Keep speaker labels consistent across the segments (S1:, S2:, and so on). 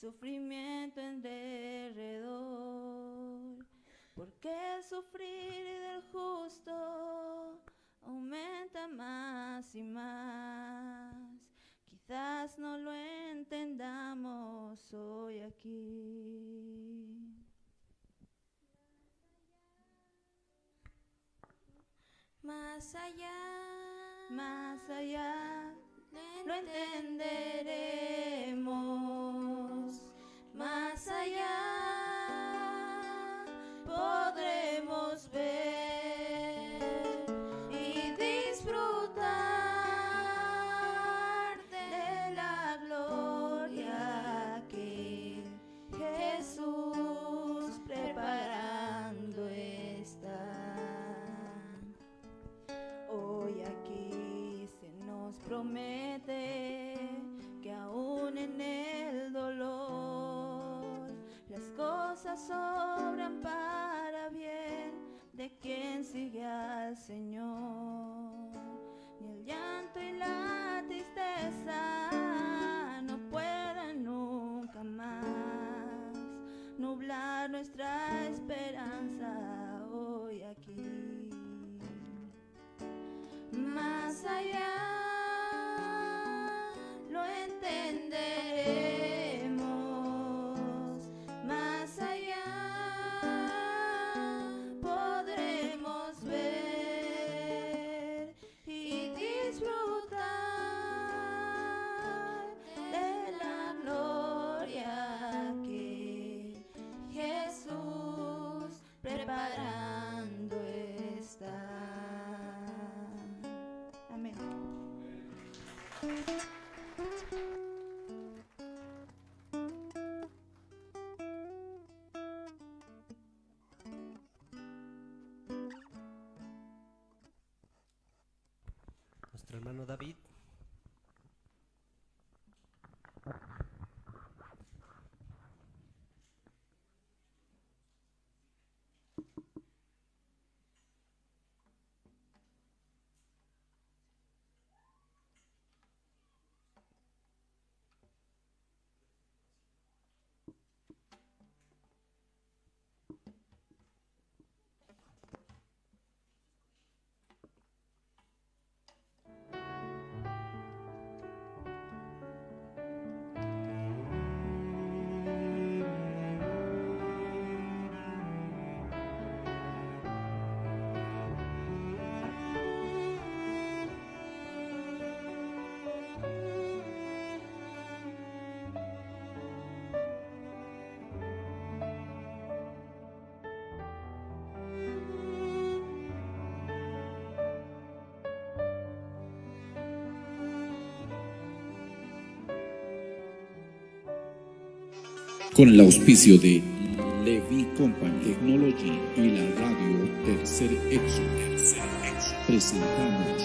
S1: Sufrimiento en derredor, porque el sufrir del justo aumenta más y más. Quizás no lo entendamos hoy aquí.
S2: Más allá,
S1: más allá, lo entenderemos. Más allá podremos ver y disfrutar de la gloria que Jesús preparando está. Hoy aquí se nos promete que aún en el dolor las cosas sobran para bien de quien sigue al Señor. Ni el llanto y la tristeza no puedan nunca más nublar nuestra esperanza hoy aquí. Más allá lo entenderemos, más allá podremos ver y disfrutar de la gloria que Jesús preparando está. Amén.
S3: Nuestro hermano David.
S4: Con el auspicio de Levi Company Technology y la radio Tercer Éxodo. Presentamos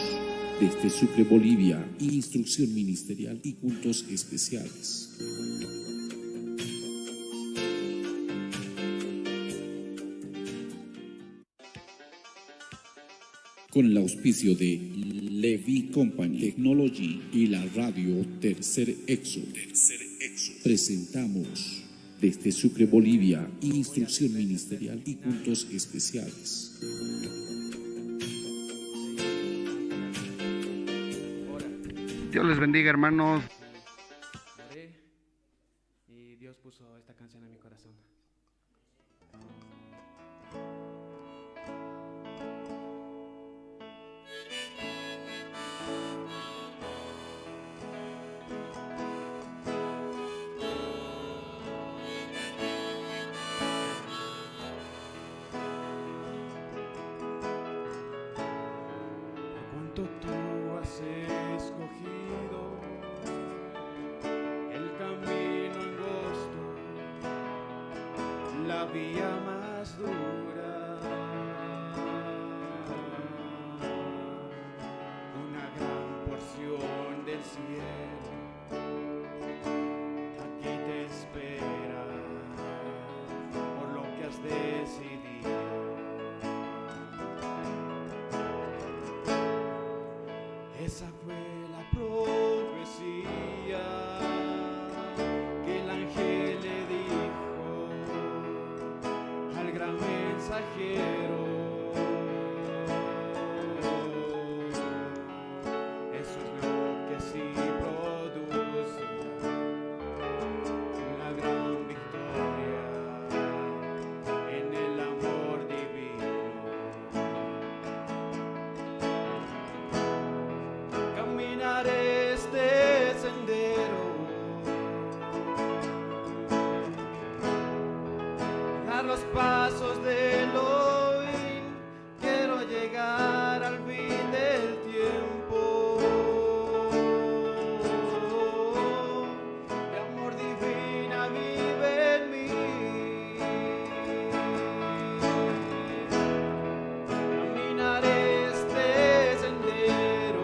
S4: desde Sucre, Bolivia, instrucción ministerial y cultos especiales. Con el auspicio de Levi Company Technology y la radio Tercer Éxodo. Presentamos desde Sucre, Bolivia, instrucción ministerial y cultos especiales.
S5: Dios les bendiga, hermanos.
S6: Oré y Dios puso esta canción en mi corazón. Por cuanto tú has escogido el camino angosto, la vía más dura, una gran porción del cielo aquí te espera por lo que has decidido. Esa fue la profecía que el ángel Pasos de Elohim, quiero llegar al fin del tiempo. Mi amor divina vive en mí. Caminaré este sendero.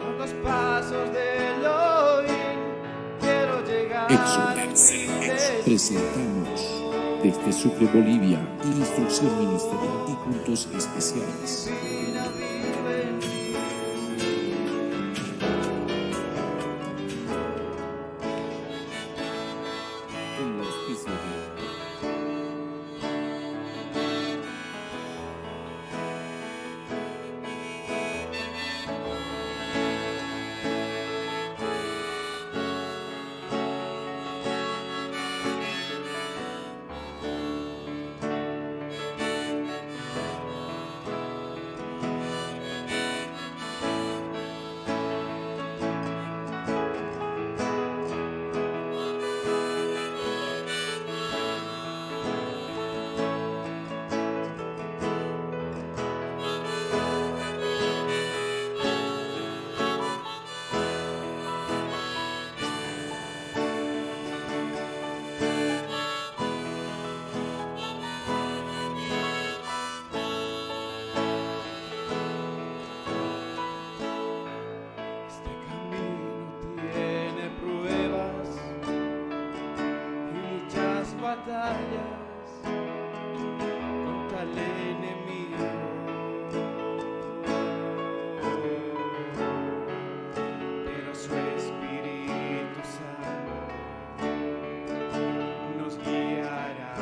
S6: A los pasos de Elohim quiero llegar.
S4: Exo Presentamos desde Sucre, Bolivia, instrucción ministerial y cultos especiales.
S6: Divina vive en mí.
S4: Con el auspicio de
S6: Este camino tiene pruebas y muchas batallas contra el enemigo. Pero su Espíritu Santo nos guiará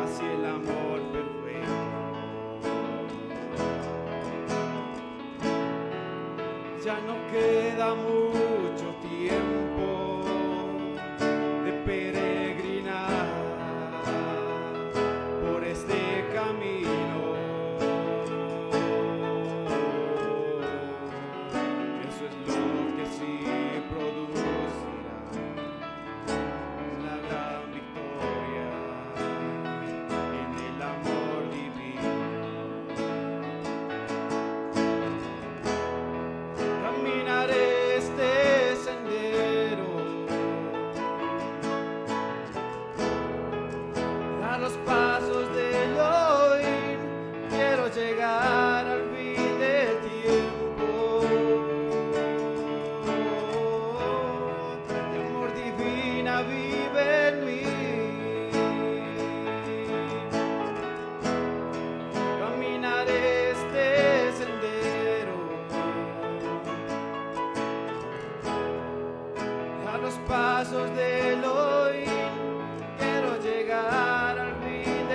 S6: hacia el amor perfecto. Ya no queda mucho tiempo de peregrinar por este camino. Eso es lo que sí producirá la gran victoria en el amor divino. Caminaré este sendero a los pasos de Elohim, quiero llegar al fin del tiempo. Mi amor divina vive en mí. Caminaré este sendero a los pasos de Elohim, quiero llegar al fin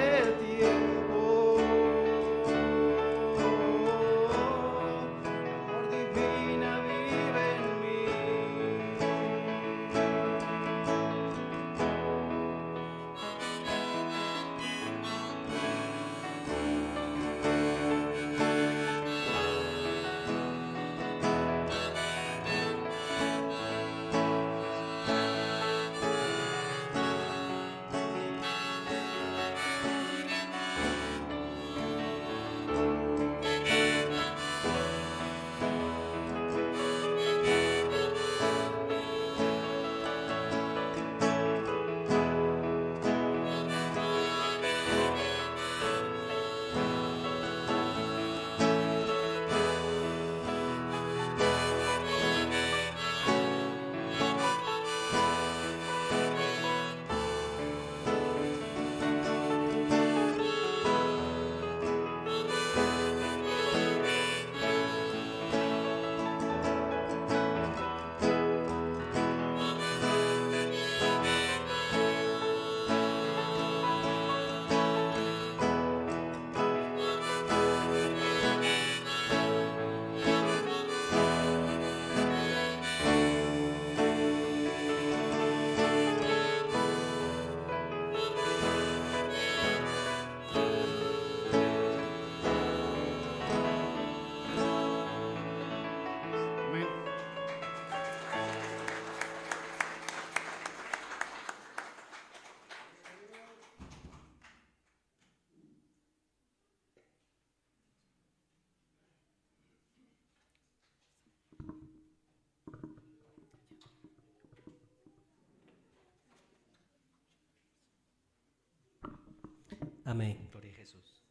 S3: Amén. Gloria a Jesús.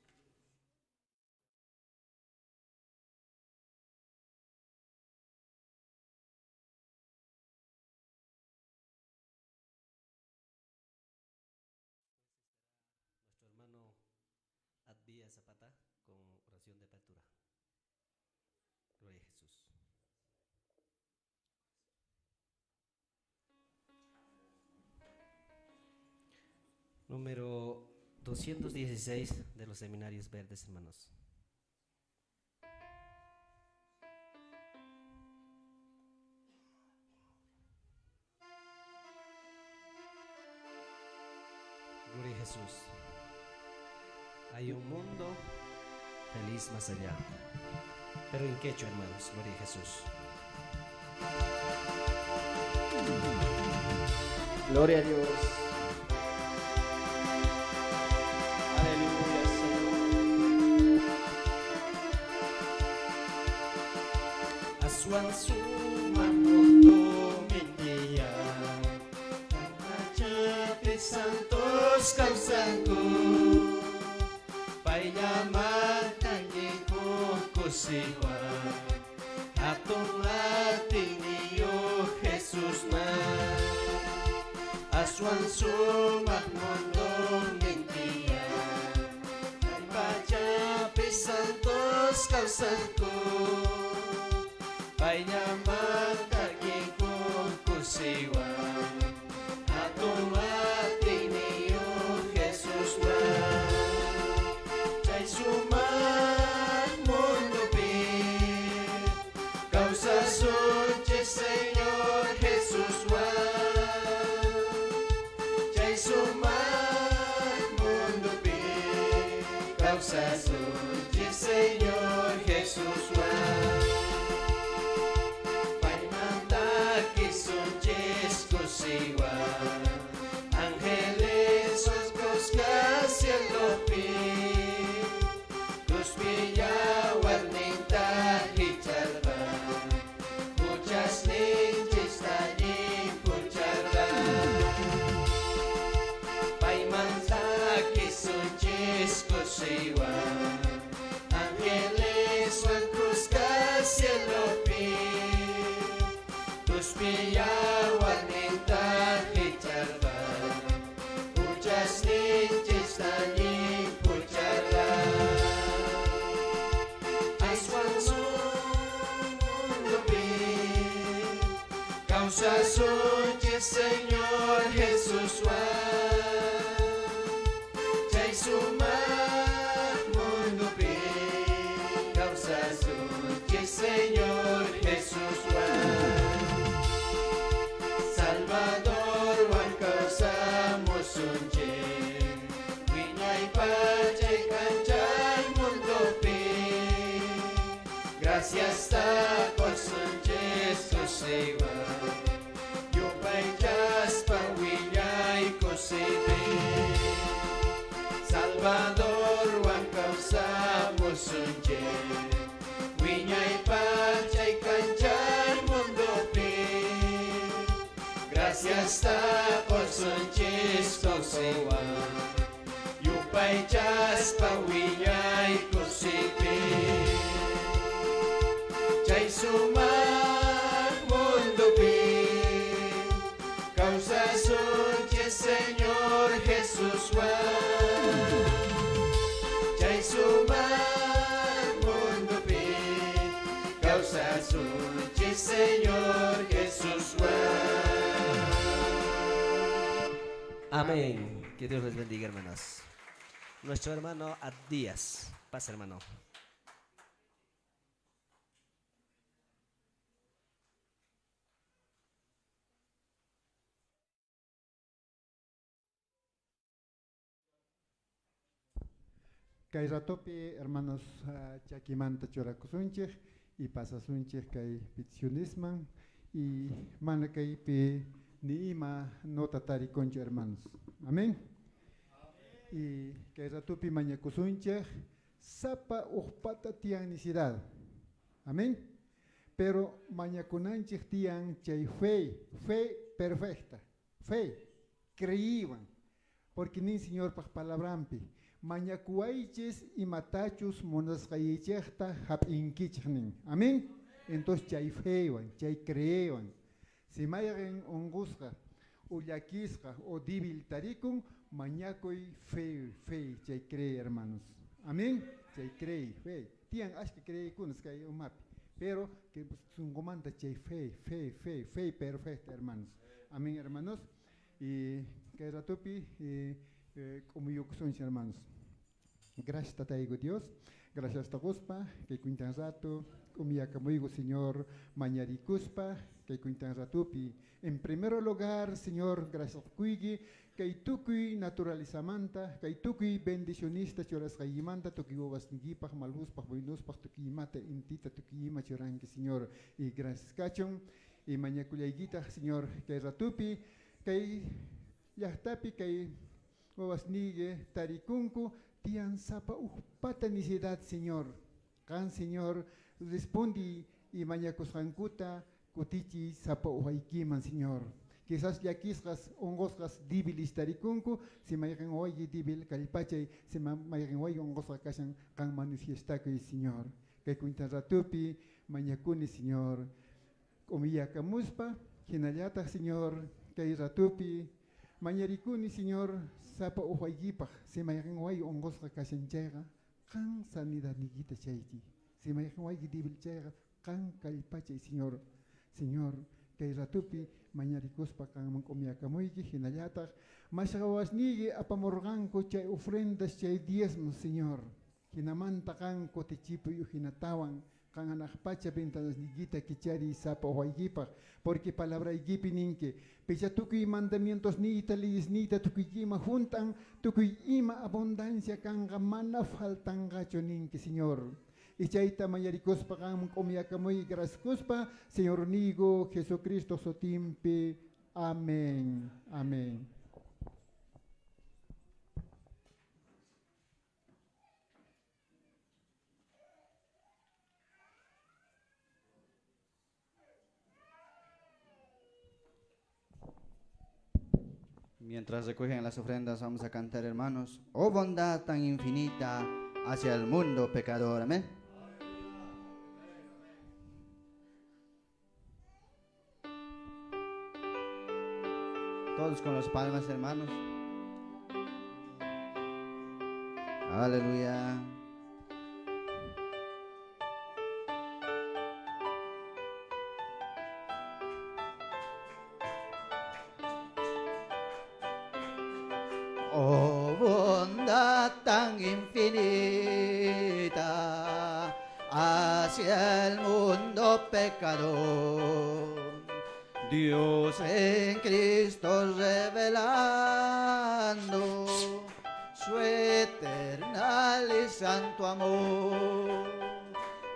S3: Nuestro hermano Advía Zapata con oración de apertura. Gloria a Jesús. Número 216 de los Seminarios Verdes, hermanos. Gloria a Jesús. Hay un mundo feliz más allá. Pero en quechua, hermanos. Gloria a Jesús.
S6: Gloria a Dios. Aleluya, Señor.
S3: Aswan sumaq mundomi tiyan, pachapi santos kawsanku, payllamanta kusiwan, hatun atiyniyuq Jesusman. Aswan sumaq mundomi tiyan, pachapi santos kawsanku, payllamanta kusiwan, hatun atiyniyuq Jesusman. Chay sumaq mundopi kawsasunchik Señor Jesuswan. Chay sumaq mundopi kawsasunchik Señor Jesuswan. Paymanta kisunchis kusiwan, ángeles kuska cielopi, Cruzpi yawarninta hicharqa, huchasninchista llimpucharqa. Paymanta kisunchis kusiwan, ángeles kuska cielopi, Cruzpi yawarninta hicharqa, huchasninchista llimpucharqa. Aswan mundopi kawsasunchik Señor Jesuswan. Chay sumaq mundopi kawsasunchik Señor Jesuswan. Salvadorwan kawsamusunchik, wiñay pachay k'anchay mundopi. Gracias qosunchik kusiywan, yupaychaspa wiñay kusiypi. Salvadorwan kawsamusunchik, wiñay pachay k'anchay mundopi. Gracias qosunchik kusiywan, yupaychaspa wiñay kusiypi. Chay sumaq mundopi kawsasunchik Señor Jesuswan. Chay sumaq mundopi kawsasunchik Señor Jesuswan. Amén. Que Dios les bendiga, hermanos. Nuestro hermano Abdías. Pasa, hermano.
S7: Kay ratopi, hermanos, chakimanta churakusunchik y pasasunchik kay peticionisman y mana kaypi ni ima nota tarikunchu, hermanos. Amén. Y kay ratopi mañakusunchik sapa ujpata tianicidad. Amén. Pero mañakunanchik tian chay fe, fe perfecta, fe, creíban. Porque ni Señor paj palabrampi. Mañakuwaychis imatachus munasqaykichejta jap'inkichej nin. Amén. Entonces chay fewan, chay creewan. Si mayqen unqusqa o llakisqa o débil tarikun, mañakuy fe, fe, chay cree, hermanos. Amén. Chay cree, fe. Tiyan ashka creekunas kay umapi. Pero que sunqumanta chay fe, fe, fe, fe perfecta, hermanos. Amén, hermanos. Y kay ratupi k'umuyukusunchik, hermanos. Gracias, Tatayku Dios. Gracias, Taguspa, kay kuintan rato, k'umiyakamuyku, Señor, mañarikuspa, kay kuintan ratupi. En primer lugar, Señor, gracias kuyki, kay tukuy naturalizamanta, kay tukuy bendicionista churasqaykimanta, tukuy wawasniykipaj, malbuspaj, buenuspaj, tukuy imata, intita, tukuy ima churanki, Señor. Y gracias kachun, y mañakullaykitaj, Señor, kay ratupi, kay llajtapi, kay wawasniyki tarikunku, tiyan sapa ujpata necesidad, Señor. Qan, Señor, respondi y mañakusqankuta kutichiy sapa ujaykiman, Señor. Quizás llakisqas, unqusqas, débiles tarikunku, si mayqen wawayki débil kallpachay, si mayqen wawayki unqusqa kashan, qan manifiestakuy, Señor. Kay kuintan ratupi mañakuni, Señor. K'umiyakamuspa, hinallataj, Señor, kay ratupi mañarikuni, Señor, sapa ujaykipaj, si mayqen wawayki unqusqa kashan chayqa, qan sanidadniykita chayki. Si mayqen wawayki débil chayqa, qan kallpachay, Señor. Señor, kay ratupi mañarikuspa qanman k'umiyakamuyki, hinallataj mashqa wawasniyki apamurqanku chay ofrendas, chay diezmos, Señor. Hinamanta qan kutichipuy hinatawan, qan hanaq pacha ventanasniykita kichariy sapa ujaykipaj, porque palabraykipi ninki, picha tukuy mandamientos niyta, leyes niyta, tukuy ima juntan, tukuy ima abundancia kanqa, mana faltanqachu ninki, Señor. Y chayta mañarikuspa qanman k'umiyakamuy, graciaskuspa, Señor nigo Jesucristo sutinpi. Amén. Amén.
S8: Mientras recogen las ofrendas, vamos a cantar, hermanos. Oh bondad tan infinita hacia el mundo pecador. Amén. Todos con las palmas, hermanos. Aleluya. Oh bondad tan infinita hacia el mundo pecador, Dios en Cristo revelando su eternal y santo amor.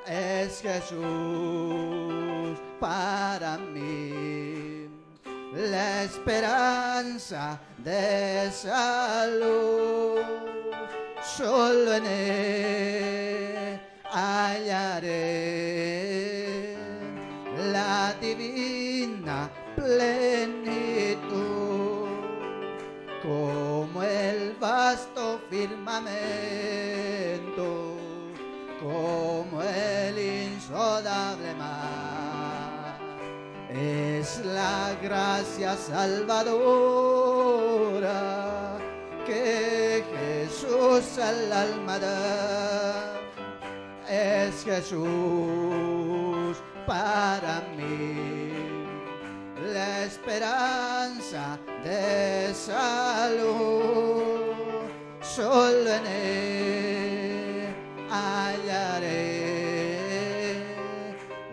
S8: Es Jesús para mí la esperanza de salud. Solo en Él hallaré la divina plenitud, como el vasto firmamento, como el insondable mar. Es la gracia salvadora que Jesús al alma da. Es Jesús para mí la esperanza de salud. Solo en Él hallaré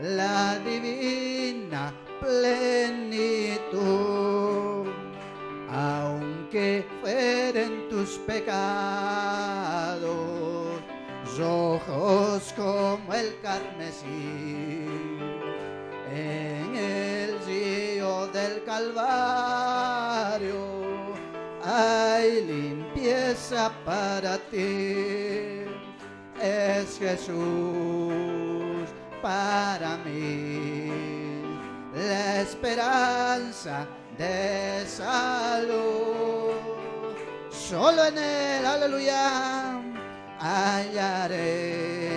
S8: la divina plenitud. Aunque fueren tus pecados rojos como el carmesí, en el río del Calvario hay limpieza para ti. Es Jesús para mí la esperanza de salud. Solo en Él, aleluya, hallaré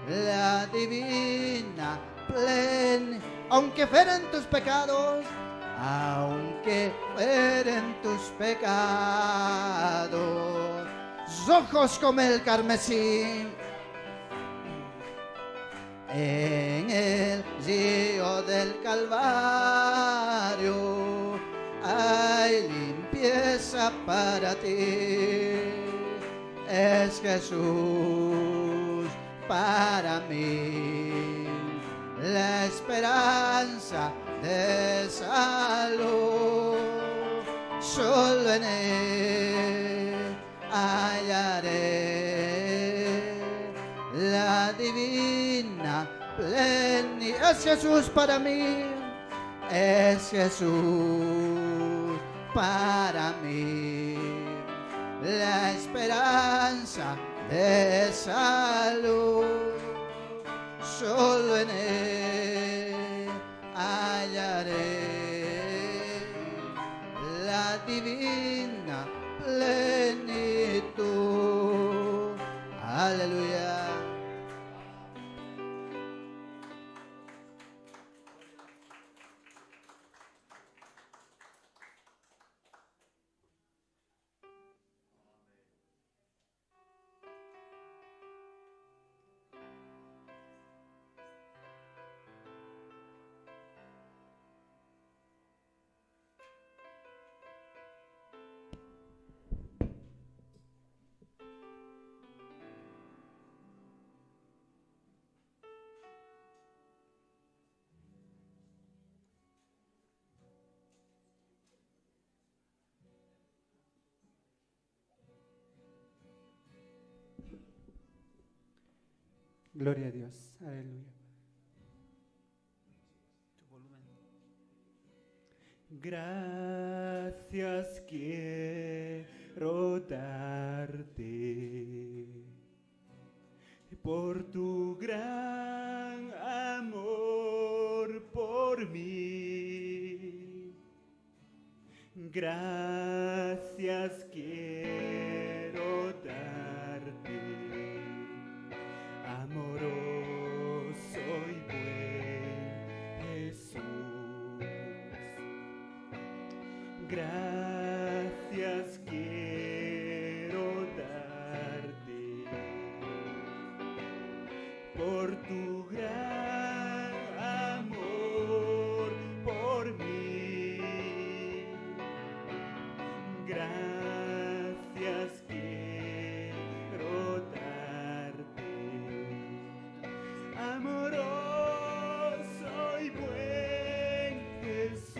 S8: la divina plenitud. Aunque fueren tus pecados, aunque fueren tus pecados, rojos como el carmesí, en el río del Calvario hay limpieza para ti. Es Jesús para mí, la esperanza de salud. Solo en Él hallaré la divina plenitud. Es Jesús para mí, es Jesús para mí, la esperanza de salud. Solo en Él hallaré la divina plenitud. Aleluya.
S9: Gloria a Dios, aleluya. Gracias quiero darte por tu gran amor por mí. Gracias quiero darte, amoroso y buen Jesús. Gracias quiero darte por tu gran amor por mí. Gracias quiero darte, amoroso y buen Jesús.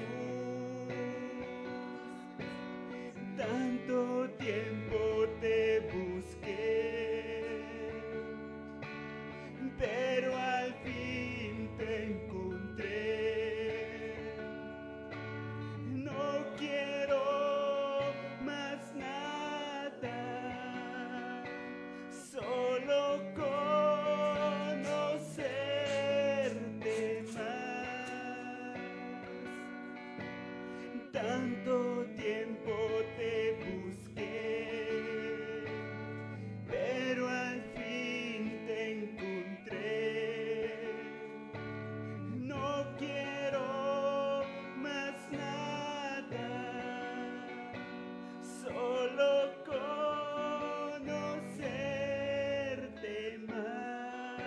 S9: Tanto tiempo te busqué, pero al fin te encontré. No quiero más nada, solo conocerte más. Tanto tiempo te busqué, pero al fin te encontré. No quiero más nada, solo conocerte más.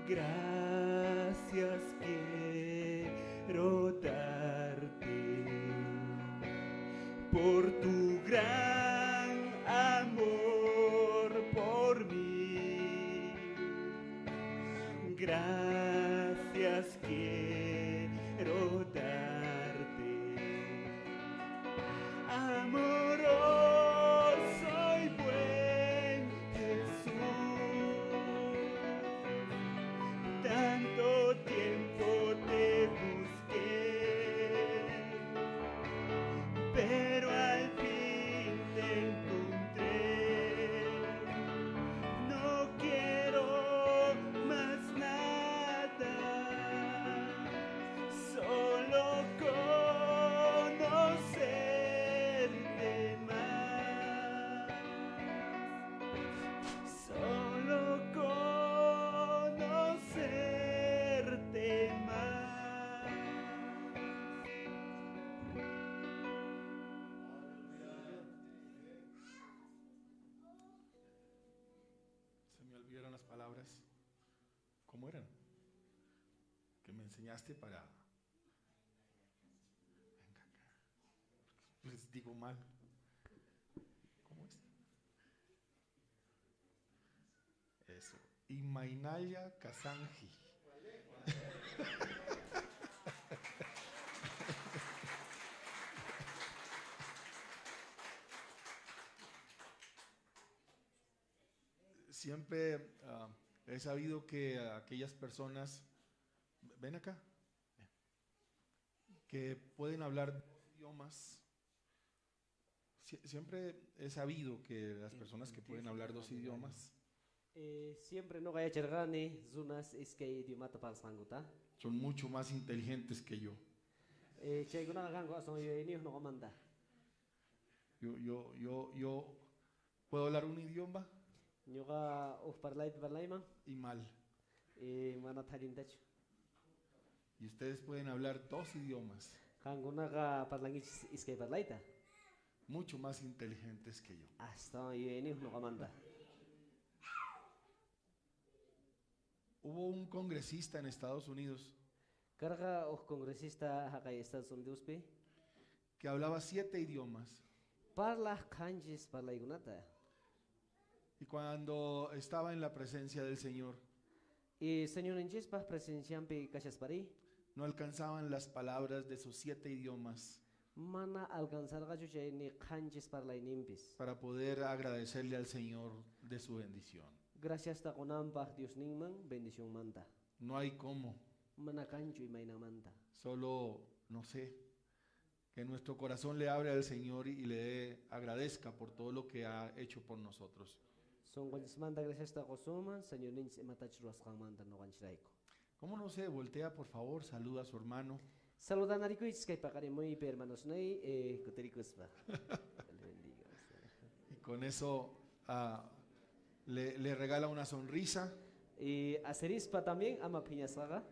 S9: Gracias quiero darte por tu gran amor por mí. Gracias quiero darte, amoroso y buen Jesús. Tanto tiempo te busqué, pero al fin te
S10: palabras, ¿cómo eran? Que me enseñaste para... Venga acá. Pues digo mal. ¿Cómo es? Eso. Imainaya Kazanji. Siempre he sabido que aquellas personas, ven acá, que pueden hablar dos idiomas. Siempre he sabido que las personas que pueden hablar dos idiomas
S3: Siempre no yacharqani runas iskay idiomata parlasqankuta.
S10: son mucho más inteligentes que yo.
S3: Chaykunaqa kanku aswan yuyayniyuq ñuqamanta.
S10: Yo puedo hablar un idioma
S3: Ñuqa uj parlayta parlayman
S10: y mal.
S3: Mana thallintachu.
S10: Y ustedes pueden hablar dos idiomas.
S3: Qankunaqa parlankichis iskay parlayta.
S10: Mucho más inteligentes que yo.
S3: Astawan yuyayniyuq ñuqamanta.
S10: Hubo un congresista en Estados Unidos
S3: Karqa uj congresista haqay Estados Unidospi
S10: que hablaba 7 idiomas.
S3: Parlaj qanchis parlaykunata.
S10: Y cuando estaba en la presencia del Señor,
S3: Y Señorninchispaj presencianpi kashaspari,
S10: no alcanzaban las palabras de sus 7 idiomas
S3: mana alcanzarqachu chay ni qanchis parlayninpis.
S10: para poder agradecerle al Señor de su bendición.
S3: Gracias taqunanpaj Diosninman bendicionmanta.
S10: No hay cómo.
S3: Mana kanchu imaynamanta.
S10: Solo, no sé, que nuestro corazón le abre al Señor y le agradezca por todo lo que ha hecho por nosotros.
S3: Sonqonchismanta gracias taqusunman, Señorninchis imatachus ruwasqanmanta ñuqanchisrayku.
S10: ¿Cómo no se voltea, por favor, saluda a su hermano?
S3: Saludanarikuychis kay paqarimuypi, hermanos nay, kutirikuspa. Le bendiga.
S10: Y con eso le regala una sonrisa.
S3: Y aserispa también, ama piñasqaqa.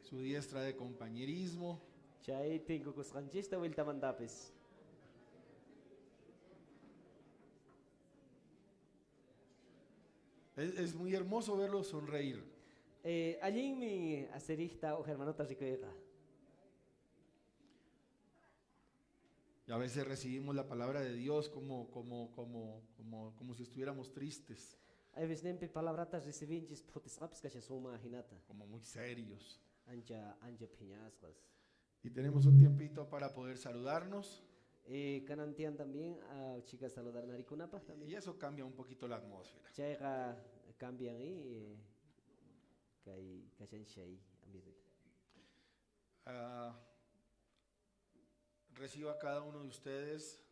S10: Su diestra de compañerismo.
S3: Chay tinkukusqanchista vueltamantapis.
S10: Es muy hermoso verlo sonreír.
S3: Allinmi aserista o hermanota rikuyqa.
S10: Y a veces recibimos la palabra de Dios como si estuviéramos tristes.
S3: Hay veces nempi palabrata recibinchis phutisqapis kashasunman ajinata.
S10: Como muy serios.
S3: Ancha, ancha phiñasqas.
S10: Y tenemos un tiempito para poder saludarnos.
S3: Kanantian también a chicas saludar narikunapaj también.
S10: Y eso cambia un poquito la atmósfera.
S3: Chayqa cambian ahí, kay kashanchay ambiente.
S10: Reciba cada uno de ustedes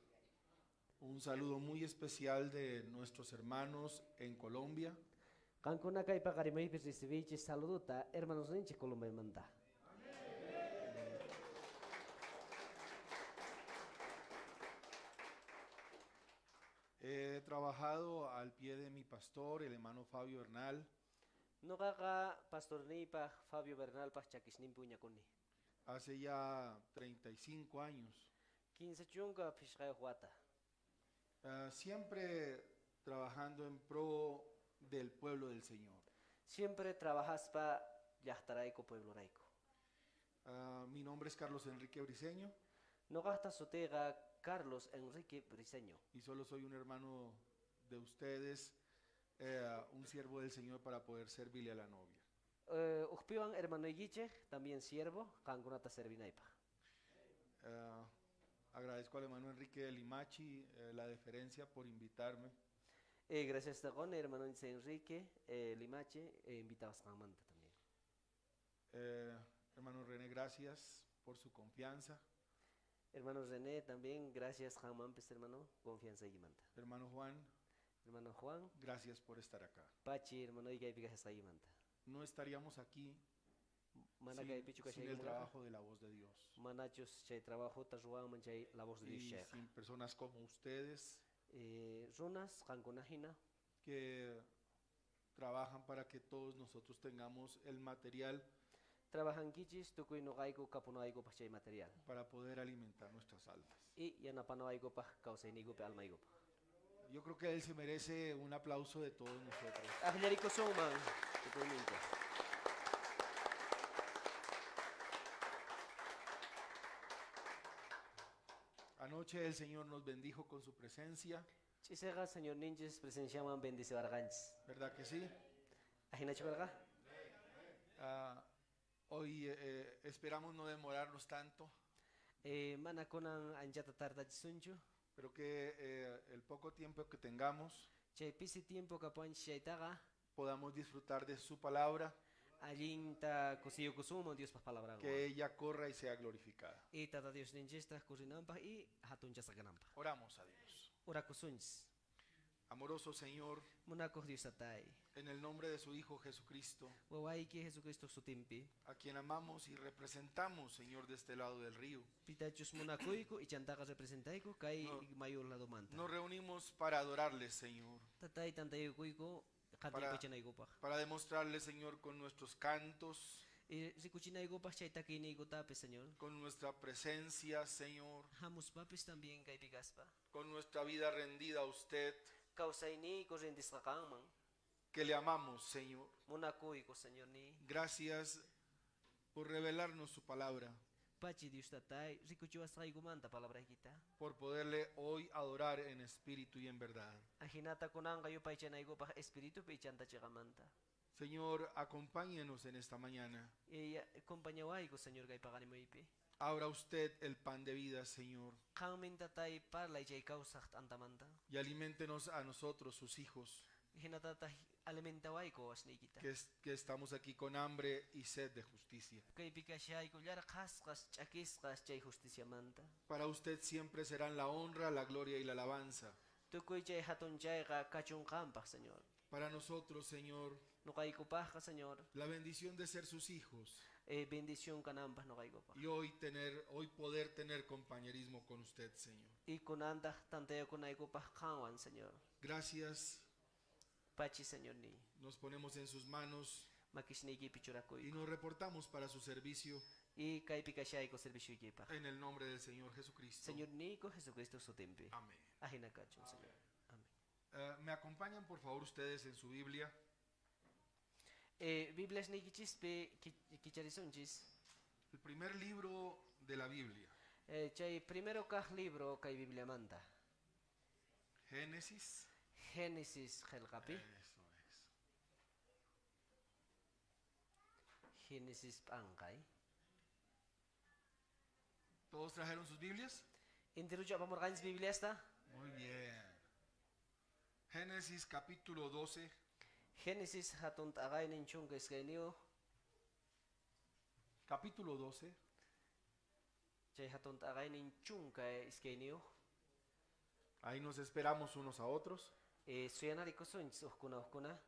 S10: un saludo muy especial de nuestros hermanos en Colombia.
S3: Qankuna kay paqarimaypi recibiychis saludota hermanos ninchik Colombiamanta.
S10: He trabajado al pie de mi pastor, el hermano Fabio Bernal.
S3: Noqaqa pastorniypaj Fabio Bernalpaj chakisninpi uñakuni.
S10: Hace ya 35 años.
S3: Quince chunka phishqayuq wata.
S10: Siempre trabajando en pro del pueblo del Señor.
S3: Siempre trabajaspa llaqtarayku pueblorayku.
S10: Mi nombre es Carlos Enrique Briceño.
S3: Noqaqta sutiyqa Carlos Enrique Briceño.
S10: Y solo soy un hermano de ustedes, un siervo del Señor para poder servirle a la novia.
S3: Uqpiwan hermanoykichej, también siervo, qankunata servinaypaj.
S10: Agradezco al hermano Enrique de Limachi la deferencia por invitarme.
S3: Gracias taqoni, hermano Enrique Limachi, invitawasqanmanta también.
S10: Hermano René, gracias por su confianza.
S3: Hermano René, también gracias, Jamampes, hermano, confianza y manta.
S10: Hermano Juan,
S3: Hermano Juan,
S10: gracias por estar acá.
S3: Pachi, hermano, y gracias a manta.
S10: No estaríamos aquí
S3: Mana kay pichu
S10: sin
S3: kashay
S10: el
S3: muraka.
S10: trabajo de la voz de Dios.
S3: Manachus chay trabajo ta ruwan chay la voz de Dios
S10: Y
S3: chayqa.
S10: sin personas como ustedes
S3: Runas qankunajina
S10: que trabajan para que todos nosotros tengamos el material
S3: Trabajankichis tukuy noqayku kapunaykupaj chay material.
S10: para poder alimentar nuestras almas.
S3: Y yanapanaykupaj kawsayniykupi almaykupaj.
S10: Yo creo que él se merece un aplauso de todos nosotros.
S3: Ajllarikusunman tukuyninku.
S10: Anoche el Señor nos bendijo con su presencia,
S3: Ch'iseqa Señorninchis presenciawan bendeciwarqanchis.
S10: ¿verdad que sí?
S3: Ajinachu karqa?
S10: Hoy esperamos no demorarnos tanto,
S3: Mana kunan anchata tardachisunchu.
S10: pero que el poco tiempo que tengamos
S3: Chay pisi tiempo kapuwanchis chaytaqa
S10: podamos disfrutar de su palabra,
S3: allinta kusiyukusunman Diospaj palabranwan.
S10: que ella corra y sea glorificada.
S3: Y Tata Diosninchistaq kurinanpaj y hatunchasqa kananpaj.
S10: Oramos a Dios.
S3: Orakusunchis.
S10: Amoroso Señor,
S3: Munakuq Dios tatay.
S10: en el nombre de su Hijo Jesucristo,
S3: Wawayki Jesucristo sutinpi.
S10: a quien amamos y representamos, Señor, de este lado del río.
S3: Pitachus munakuyku ichantaqa representayku kay
S10: No.
S3: mayu ladomanta.
S10: Nos reunimos para adorarle, Señor,
S3: Tatay tantayukuyku qatipachanaykupaj.
S10: para demostrarle, Señor, con nuestros cantos,
S3: Y rikuchinaykupaj chay takiyniykutapis, Señor.
S10: con nuestra presencia, Señor,
S3: Hamuspapis también kaypi kaspa.
S10: con nuestra vida rendida a usted,
S3: Kawsayniyku rindisqa qanman.
S10: que le amamos, Señor.
S3: Munakuyku, Señor ni.
S10: Gracias por revelarnos su palabra,
S3: Pachi Dios tatay, rikuchiwasqaykumanta palabraykita.
S10: por poderle hoy adorar en espíritu y en verdad.
S3: Ajinata kunanqa yupaychanaykupaj espiritupi ichanta chiqamanta.
S10: Señor, acompáñenos en esta mañana.
S3: Y acompañawayku, Señor, kay paqarimuypi.
S10: Abra usted el pan de vida, Señor,
S3: Qanmin tatay parlay chay kawsaq t'antamanta.
S10: y aliméntenos a nosotros, sus hijos,
S3: Hinatataq alimentawayku wasniykita.
S10: que estamos aquí con hambre y sed de justicia.
S3: Kaypi kashayku llarqhasqas ch'akisqas chay justiciamanta.
S10: Para usted siempre serán la honra, la gloria y la alabanza.
S3: Tukuy chay hatunchayqa kachun qanpaj, Señor.
S10: Para nosotros, Señor,
S3: Noqaykupajqa, Señor,
S10: la bendición de ser sus hijos
S3: bendición kananpaj noqaykupaj.
S10: y hoy poder tener compañerismo con usted, Señor.
S3: Y kunantaq tantayakunaykupaj qanwan, Señor.
S10: Gracias.
S3: Pachi, Señor, ni.
S10: Nos ponemos en sus manos
S3: Makisniykipi
S10: y
S3: churakuyku.
S10: nos reportamos para su servicio
S3: Y kaypi kashayku servicioykipaj.
S10: en el nombre del Señor Jesucristo.
S3: Señor niyku Jesucristo sutinpi.
S10: Amén.
S3: Ajina kachun, Señor. Amén.
S10: ¿Me acompañan, por favor, ustedes en su Biblia?
S3: Biblias niykichispi kicharisunchis.
S10: El primer libro de la Biblia.
S3: Chay primero kaj libro kay Bibliamanta.
S10: Génesis.
S3: Génesis qillqapi.
S10: Eso es.
S3: Génesis p'anqay.
S10: ¿Todos trajeron sus Biblias?
S3: Intiruchu apamurqanchis Bibliasta?
S10: Muy bien. Génesis capítulo 12.
S3: Génesis hatun t'aqaynin chunka iskayniyuq.
S10: Capítulo 12.
S3: Chay hatun t'aqaynin chunka iskayniyuq.
S10: Ahí nos esperamos unos a otros.
S3: Suyanarikusunchis uqkuna uqkuna.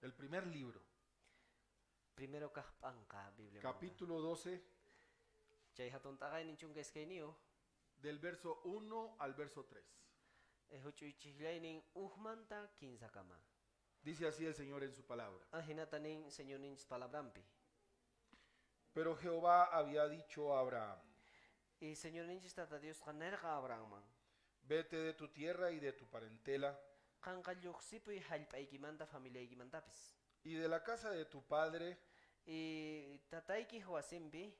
S10: El primer libro.
S3: Primero kaj p'anqa Biblia.
S10: Capítulo 12.
S3: Chay hatun t'aqaynin chunka iskayniyuq.
S10: Del verso 1 al verso 3.
S3: Huch'uychiklaynin ujmanta kinsakama.
S10: Dice así el Señor en su palabra.
S3: Ajinata nin Señor ninchis palabrampi.
S10: Pero Jehová había dicho a Abraham:
S3: Y Señor ninchis tata Diosqa nerqa Abrahamman:
S10: Vete de tu tierra y de tu parentela,
S3: Qanqa lluqsipuy hallp'aykimanta familiaykimantapis.
S10: y de la casa de tu padre,
S3: Y tataykij wasinpi,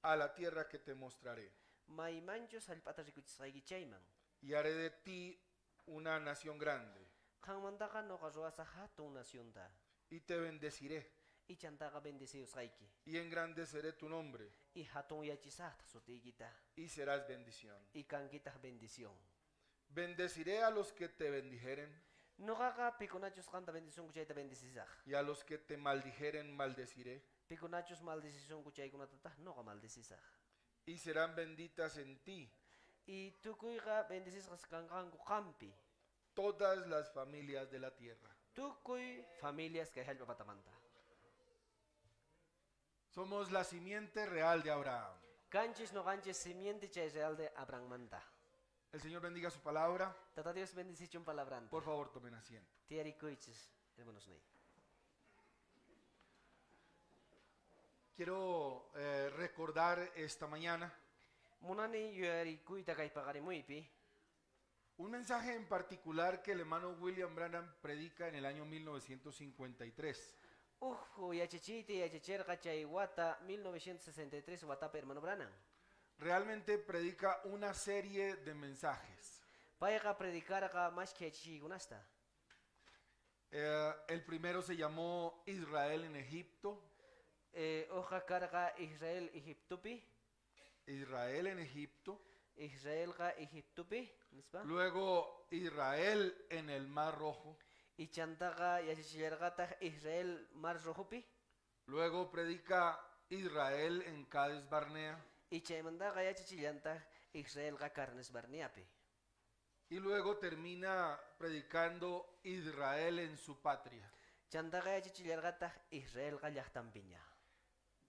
S10: a la tierra que te mostraré.
S3: Maymanchus hallp'ata rikuchisqayki chayman.
S10: Y haré de ti una nación grande.
S3: Qanmantaqa noqa ruwasaj hatun nacionta.
S10: Y te bendeciré.
S3: Y chantaqa bendeciusqayki.
S10: Y engrandeceré tu nombre.
S3: Y hatun yachisajta sutiykita.
S10: Y serás bendición.
S3: Y kankitaj bendición.
S10: Bendeciré a los que te bendijeren.
S3: Noqaqa pikunachus qanta bendisunku chayta bendecisaj.
S10: Y a los que te maldijeren, maldeciré.
S3: Pikunachus maldecisunku chaykunatataq noqa maldecisaj.
S10: Y serán benditas en ti
S3: Y tukuyqa bendecisqas kanqanku qampi.
S10: todas las familias de la tierra.
S3: Tukuy familias kay hallp'a patamanta.
S10: Somos la simiente real de Abraham.
S3: Kanchis noqanchis simiente chay real de Abrahammanta.
S10: El Señor bendiga su palabra.
S3: Tata Dios bendecichun palabranta.
S10: Por favor, tomen asiento.
S3: Tiyarikuychis, hermanos nei.
S10: Quiero recordar esta mañana
S3: Munani yuyarikuyta kay paqarimuypi.
S10: Un mensaje en particular que el hermano William Branham predica en el año 1953.
S3: Uj yachachiyta yachacherqa chay wata 1963 watapi hermano Branham.
S10: Realmente predica una serie de mensajes.
S3: Payqa predicarqa mashkha yachachiykunasta.
S10: El primero se llamó Israel en Egipto.
S3: Ujqa karqa Israel Egiptopi.
S10: Israel en Egipto.
S3: Israelqa Egiptopi, nispa.
S10: Luego Israel en el Mar Rojo.
S3: Y chantaqa yachachillarqataq Israel Mar Rojopi.
S10: Luego predica Israel en Cades Barnea.
S3: Y chaymantaqa yachachillantaq Israelqa Carnes Barneapi.
S10: Y luego termina predicando Israel en su patria.
S3: Chantaqa yachachillarqataq Israelqa llaqtanpiña.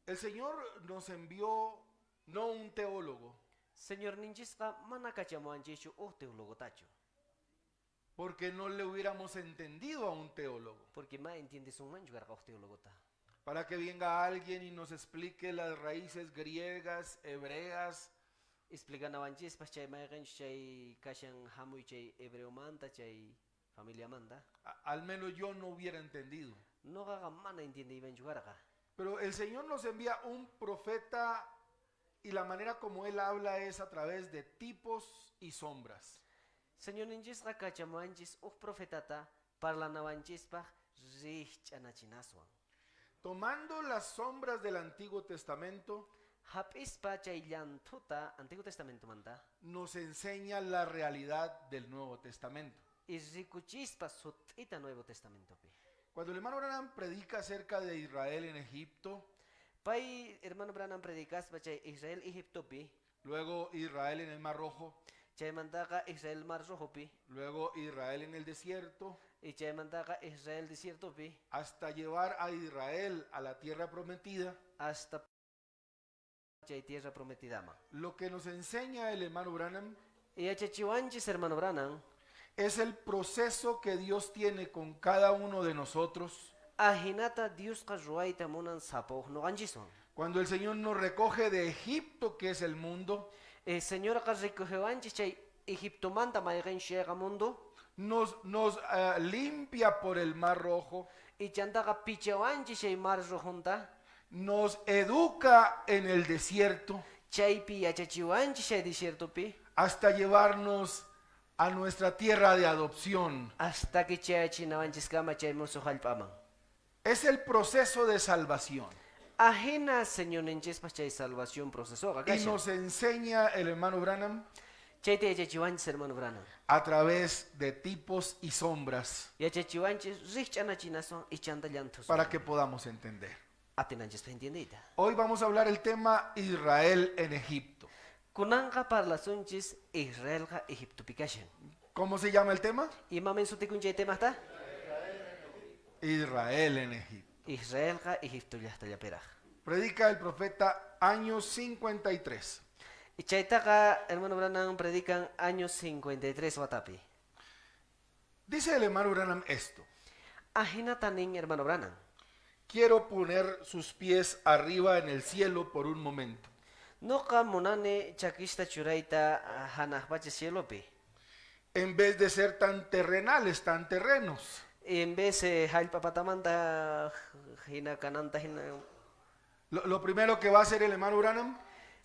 S10: El Señor nos envió no un teólogo.
S3: Señorninchisqa mana kachamuwanchikchu uj teólogotachu.
S10: Porque no le hubiéramos entendido a un teólogo.
S3: Porque ma entiendesunmanchu karqa uj teólogota.
S10: Para que venga alguien y nos explique las raíces griegas, hebreas.
S3: Explicanawantchispas chay mayqenchus chay kashan hamuy chay hebreomanta, chay familiamanta.
S10: Al menos yo no hubiera entendido.
S3: Noqaqa mana entiendeymanchu karqa.
S10: Pero el Señor nos envía un profeta y la manera como él habla es a través de tipos y sombras.
S3: Señorninchisqa kachamuwanchis uj profetata parlanawanchispaj rijch'anachinaswan.
S10: Tomando las sombras del Antiguo Testamento,
S3: Hap'ispa chay llanthuta Antiguo Testamentomanta,
S10: nos enseña la realidad del Nuevo Testamento.
S3: Y rikuchispa sut'ita Nuevo Testamentopi.
S10: Cuando el hermano Branham predica acerca de Israel en Egipto,
S3: Pay hermano Branham predicaspa chay Israel Egiptopi,
S10: luego Israel en el Mar Rojo,
S3: chaymantaqa Israel Mar Rojopi,
S10: luego Israel en el desierto,
S3: y chaymantaqa Israel desiertopi,
S10: hasta llevar a Israel a la tierra prometida,
S3: hasta chay tierra prometidama.
S10: Lo que nos enseña el hermano Branham
S3: Y yachachiwanchis hermano Branham
S10: es el proceso que Dios tiene con cada uno de nosotros.
S3: Ajinata Diosqa ruwayta munan sapa uj noqanchiswan.
S10: Cuando el Señor nos recoge de Egipto, que es el mundo,
S3: El Señorqa recogewanchis chay Egiptomanta mayqenchus chayqa mundo,
S10: nos limpia por el Mar Rojo,
S3: y chantaqa pichawanchis chay Mar Rojunta,
S10: nos educa en el desierto,
S3: chaypi yachachiwanchis chay desiertopi,
S10: hasta llevarnos a nuestra tierra de adopción.
S3: Hasta que chayachinawanchiskama chay musuq hallp'aman.
S10: Es el proceso de salvación.
S3: Ajena Señorninchispas chay salvación procesoqa
S10: Y
S3: kashan.
S10: nos enseña el hermano Branham
S3: Chayta yachachiwanchis hermano Branham.
S10: a través de tipos y sombras.
S3: Yachachiwanchis rijch'anachinaswan y chanta llanthuswan.
S10: Para que podamos entender.
S3: Atinanchispaj entiendeyta.
S10: Hoy vamos a hablar el tema Israel en Egipto.
S3: Kunanqa parlasunchis Israelqa Egiptopi kashan.
S10: ¿Cómo se llama el tema?
S3: Imamen sutikun chay tema está?
S10: Israel en Egipto.
S3: Israelqa Egipto llaqtallapiraj.
S10: Predica el profeta año 53.
S3: Y chaytaqa hermano Branham predican año 53 watapi.
S10: Dice el hermano Branham esto.
S3: Ajinata nin hermano Branham.
S10: Quiero poner sus pies arriba en el cielo por un momento.
S3: Noqa munani chakista churayta hanaq pacha cielopi.
S10: En vez de ser tan terrenales, tan terrenos.
S3: En vez de hallp'a patamanta hina kananta hina.
S10: Lo primero que va a hacer el hermano Branham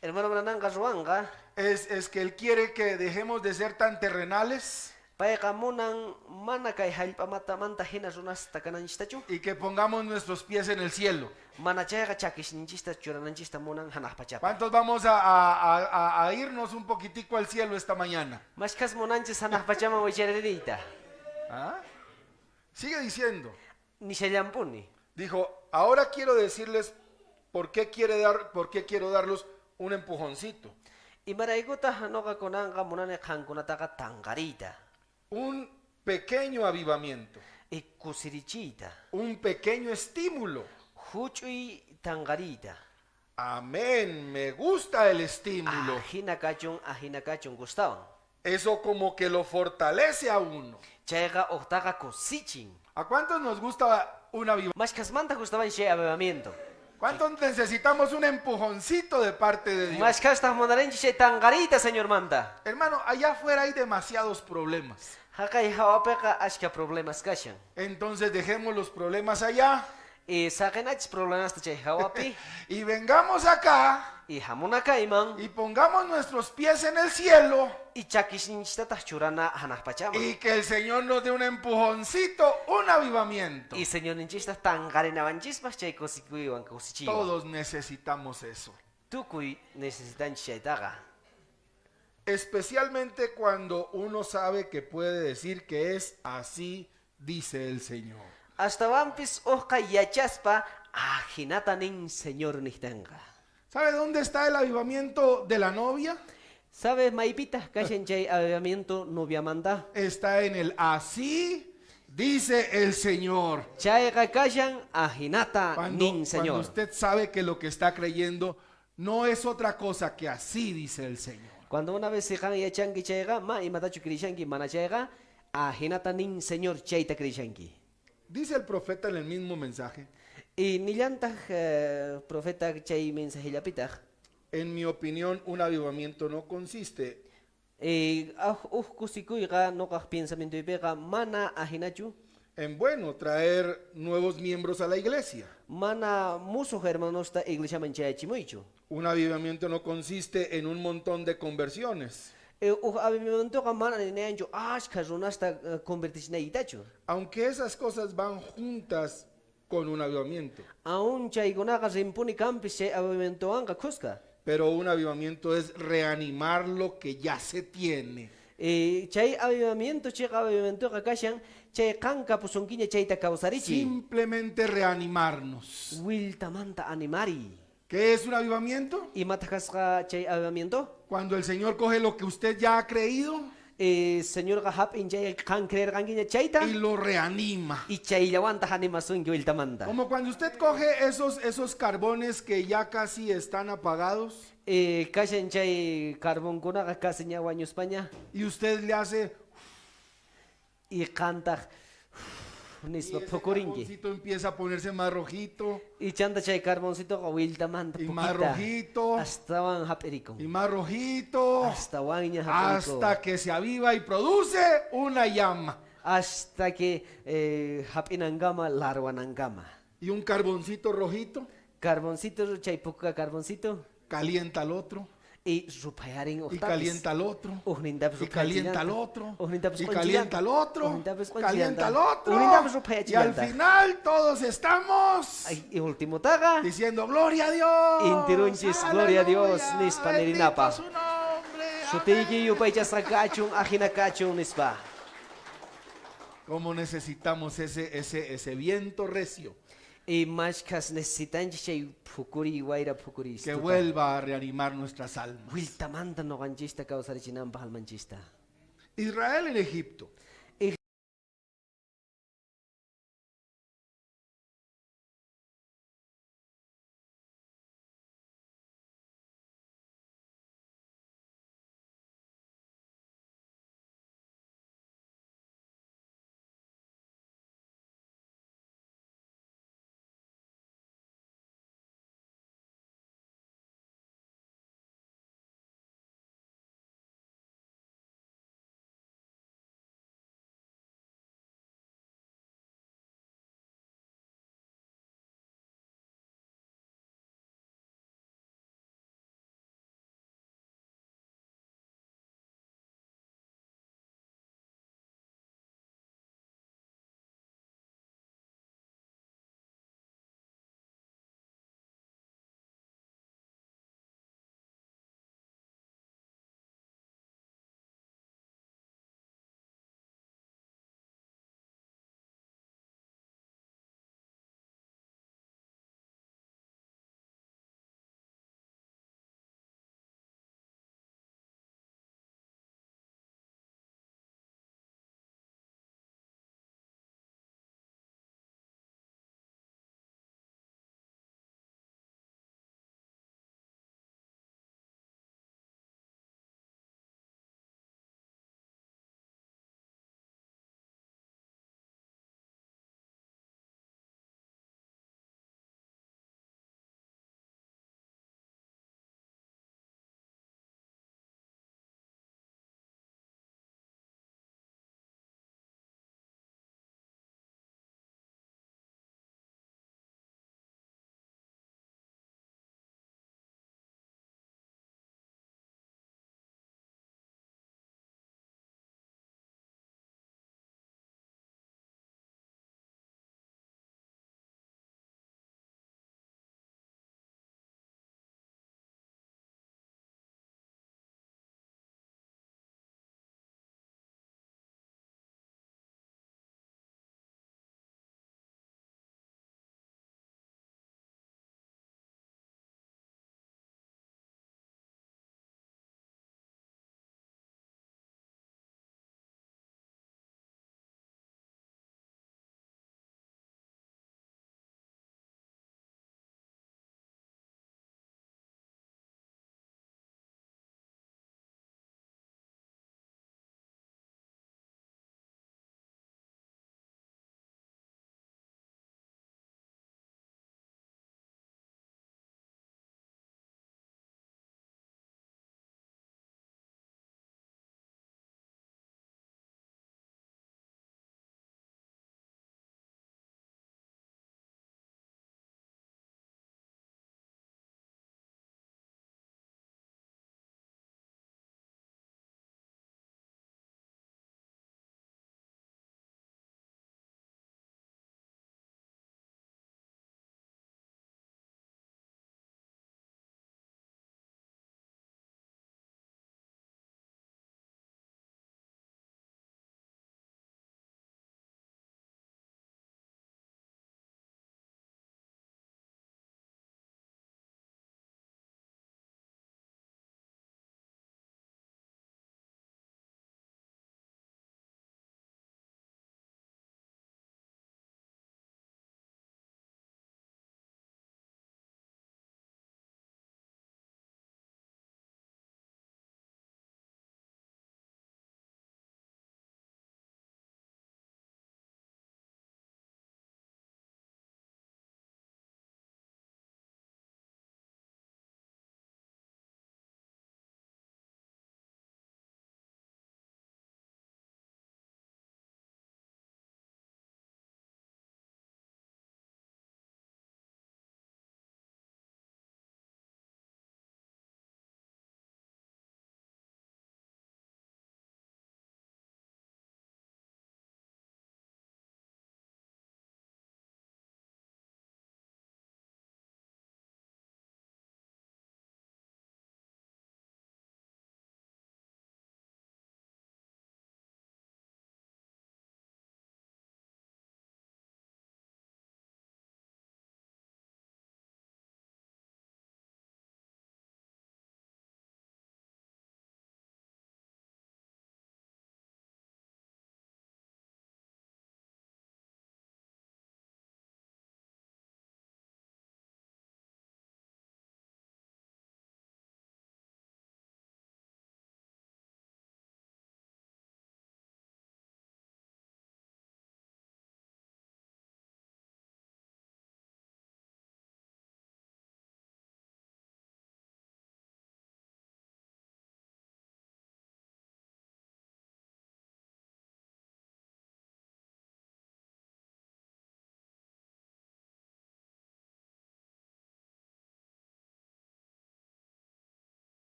S3: Hermano Branham ruwanqa
S10: es que él quiere que dejemos de ser tan terrenales.
S3: Payqa munan mana kay hallp'a matamanta hina runasta kananchistachu.
S10: Y que pongamos nuestros pies en el cielo.
S3: Mana chayqa chakisninchista churananchista munan hanaq pachapi.
S10: ¿Cuántos vamos a irnos un poquitico al cielo esta mañana?
S3: Mashkhas munanchis hanaq pachaman wichaririyta.
S10: ¿Ah? Sigue diciendo.
S3: Nishallampuni.
S10: Dijo, ahora quiero decirles por qué quiere dar, por qué quiero darlos un empujoncito.
S3: Imaraykutaq noqa kunanqa munani qankunataqa tanqariyta.
S10: Un pequeño avivamiento.
S3: Y kusirichiyta.
S10: Un pequeño estímulo.
S3: Huch'uy tanqariyta.
S10: Amén, me gusta el estímulo.
S3: Ajina kachun, ajina kachun gustawan.
S10: Eso como que lo fortalece a uno.
S3: Chayqa uqtaqa kusichin.
S10: ¿A cuántos nos gusta un avivamiento?
S3: Mashkhasmanta gustaban chay avivamiento.
S10: ¿Cuántos necesitamos un empujoncito de parte de Dios?
S3: Mashkhastaq munarinchis chay tanqariyta Señormanta.
S10: Hermano, allá afuera hay demasiados problemas.
S3: Haqay hawapiqa ashka problemas kashan.
S10: Entonces dejemos los problemas allá
S3: Y saqinachis problemasta chay hawapi
S10: y vengamos acá
S3: y hamuna kayman
S10: y pongamos nuestros pies en el cielo
S3: y chakisninchistataq churana hanaq pachaman.
S10: y que el Señor nos dé un empujoncito, un avivamiento.
S3: Y Señorninchistaq tanqarinawanchispaq chay kusikuywan kusichiywan.
S10: Todos necesitamos eso.
S3: Tukuy necesitanchis chaytaqa.
S10: Especialmente cuando uno sabe que puede decir que es así, dice el Señor.
S3: Astawanpis uqqa yachaspa ajinata nin Señor niqtinqa.
S10: ¿Sabe dónde está el avivamiento de la novia?
S3: ¿Sabes maypitaq kashan chay avivamiento noviamanta?
S10: Está en el así, dice el Señor.
S3: Chayqa kashan ajinata
S10: Cuando,
S3: nin
S10: cuando
S3: Señor.
S10: usted sabe que lo que está creyendo no es otra cosa que así dice el Señor.
S3: Cuando una vez qan yachanki chayqa ma imatachu creishanki mana chayqa ajinata nin Señor chayta creishanki.
S10: Dice el profeta en el mismo mensaje.
S3: Y nillantaq profeta chay mensajellapitaq
S10: En mi opinión, un avivamiento no consiste
S3: Uj kusikuyqa noqaj pensamientoypiqa mana ajinachu
S10: en, bueno, traer nuevos miembros a la iglesia.
S3: mana musuq hermanosta iglesiaman chayachimuychu.
S10: Un avivamiento no consiste en un montón de conversiones.
S3: Uj avivamientoqa mana ninayanchu ashkha runasta convertichinaytachu.
S10: Aunque esas cosas van juntas con un avivamiento.
S3: Aún chaykunaqa rimpuni kanpis chay avivamientowanqa khuska.
S10: Pero un avivamiento es reanimar lo que ya se tiene.
S3: Chay avivamiento, chayqa avivamientoqa kashan, chay qan kapusunkiña chayta kawsarichiy.
S10: Simplemente reanimarnos.
S3: Wiltamanta animari.
S10: ¿Qué es un avivamiento?
S3: Imataq kasqa chay avivamiento?
S10: Cuando el Señor coge lo que usted ya ha creído
S3: Señorqa hap'in chay qan creerqankiña chayta
S10: y lo reanima.
S3: y chayllawantaq animasunki wiltamanta.
S10: Como cuando usted coge esos carbones que ya casi están apagados.
S3: Kashan chay carbonkunaqa casi ña wañuspaña.
S10: Y usted le hace
S3: y qantaq nispa
S10: y ese
S3: phukurinki.
S10: carboncito empieza a ponerse más rojito.
S3: Y chanta chay carboncitoqa wiltamanta
S10: Y más
S3: pukita.
S10: rojito.
S3: Astawan hap'irikun.
S10: Y más rojito.
S3: Astawanña hap'irikun.
S10: Hasta que se aviva y produce una llama.
S3: Hasta que hap'inankama larwanankama.
S10: Y un carboncito rojito.
S3: Carboncito, chay puka carboncito.
S10: Calienta al otro.
S3: Y rupayarin
S10: Y
S3: uhtapis.
S10: calienta al otro.
S3: Ujnintapis
S10: Y calienta al
S3: rupayachillanta.
S10: otro.
S3: Ujnintapis
S10: Y calienta al otro.
S3: Ujnintapis
S10: Calienta al
S3: q'unchillanta.
S10: otro.
S3: Ujnintapis
S10: Y al
S3: rupayachillanta.
S10: final todos estamos
S3: Ay, y último taga.
S10: diciendo gloria a Dios.
S3: Intirunchis, gloria a Dios,
S10: Aleluya,
S3: nispa
S10: bendito
S3: nirinapa.
S10: su nombre.
S3: Sutiyki yupaychasqa kachun, ajina kachun, nispa.
S10: Cómo necesitamos ese viento recio.
S3: Y mashkhas necesitanchis chay phukuri, wayra phukuri.
S10: Que vuelva a reanimar nuestras almas.
S3: Wiltamanta noqanchista kawsarichinanpaq almanchista.
S10: Israel en Egipto.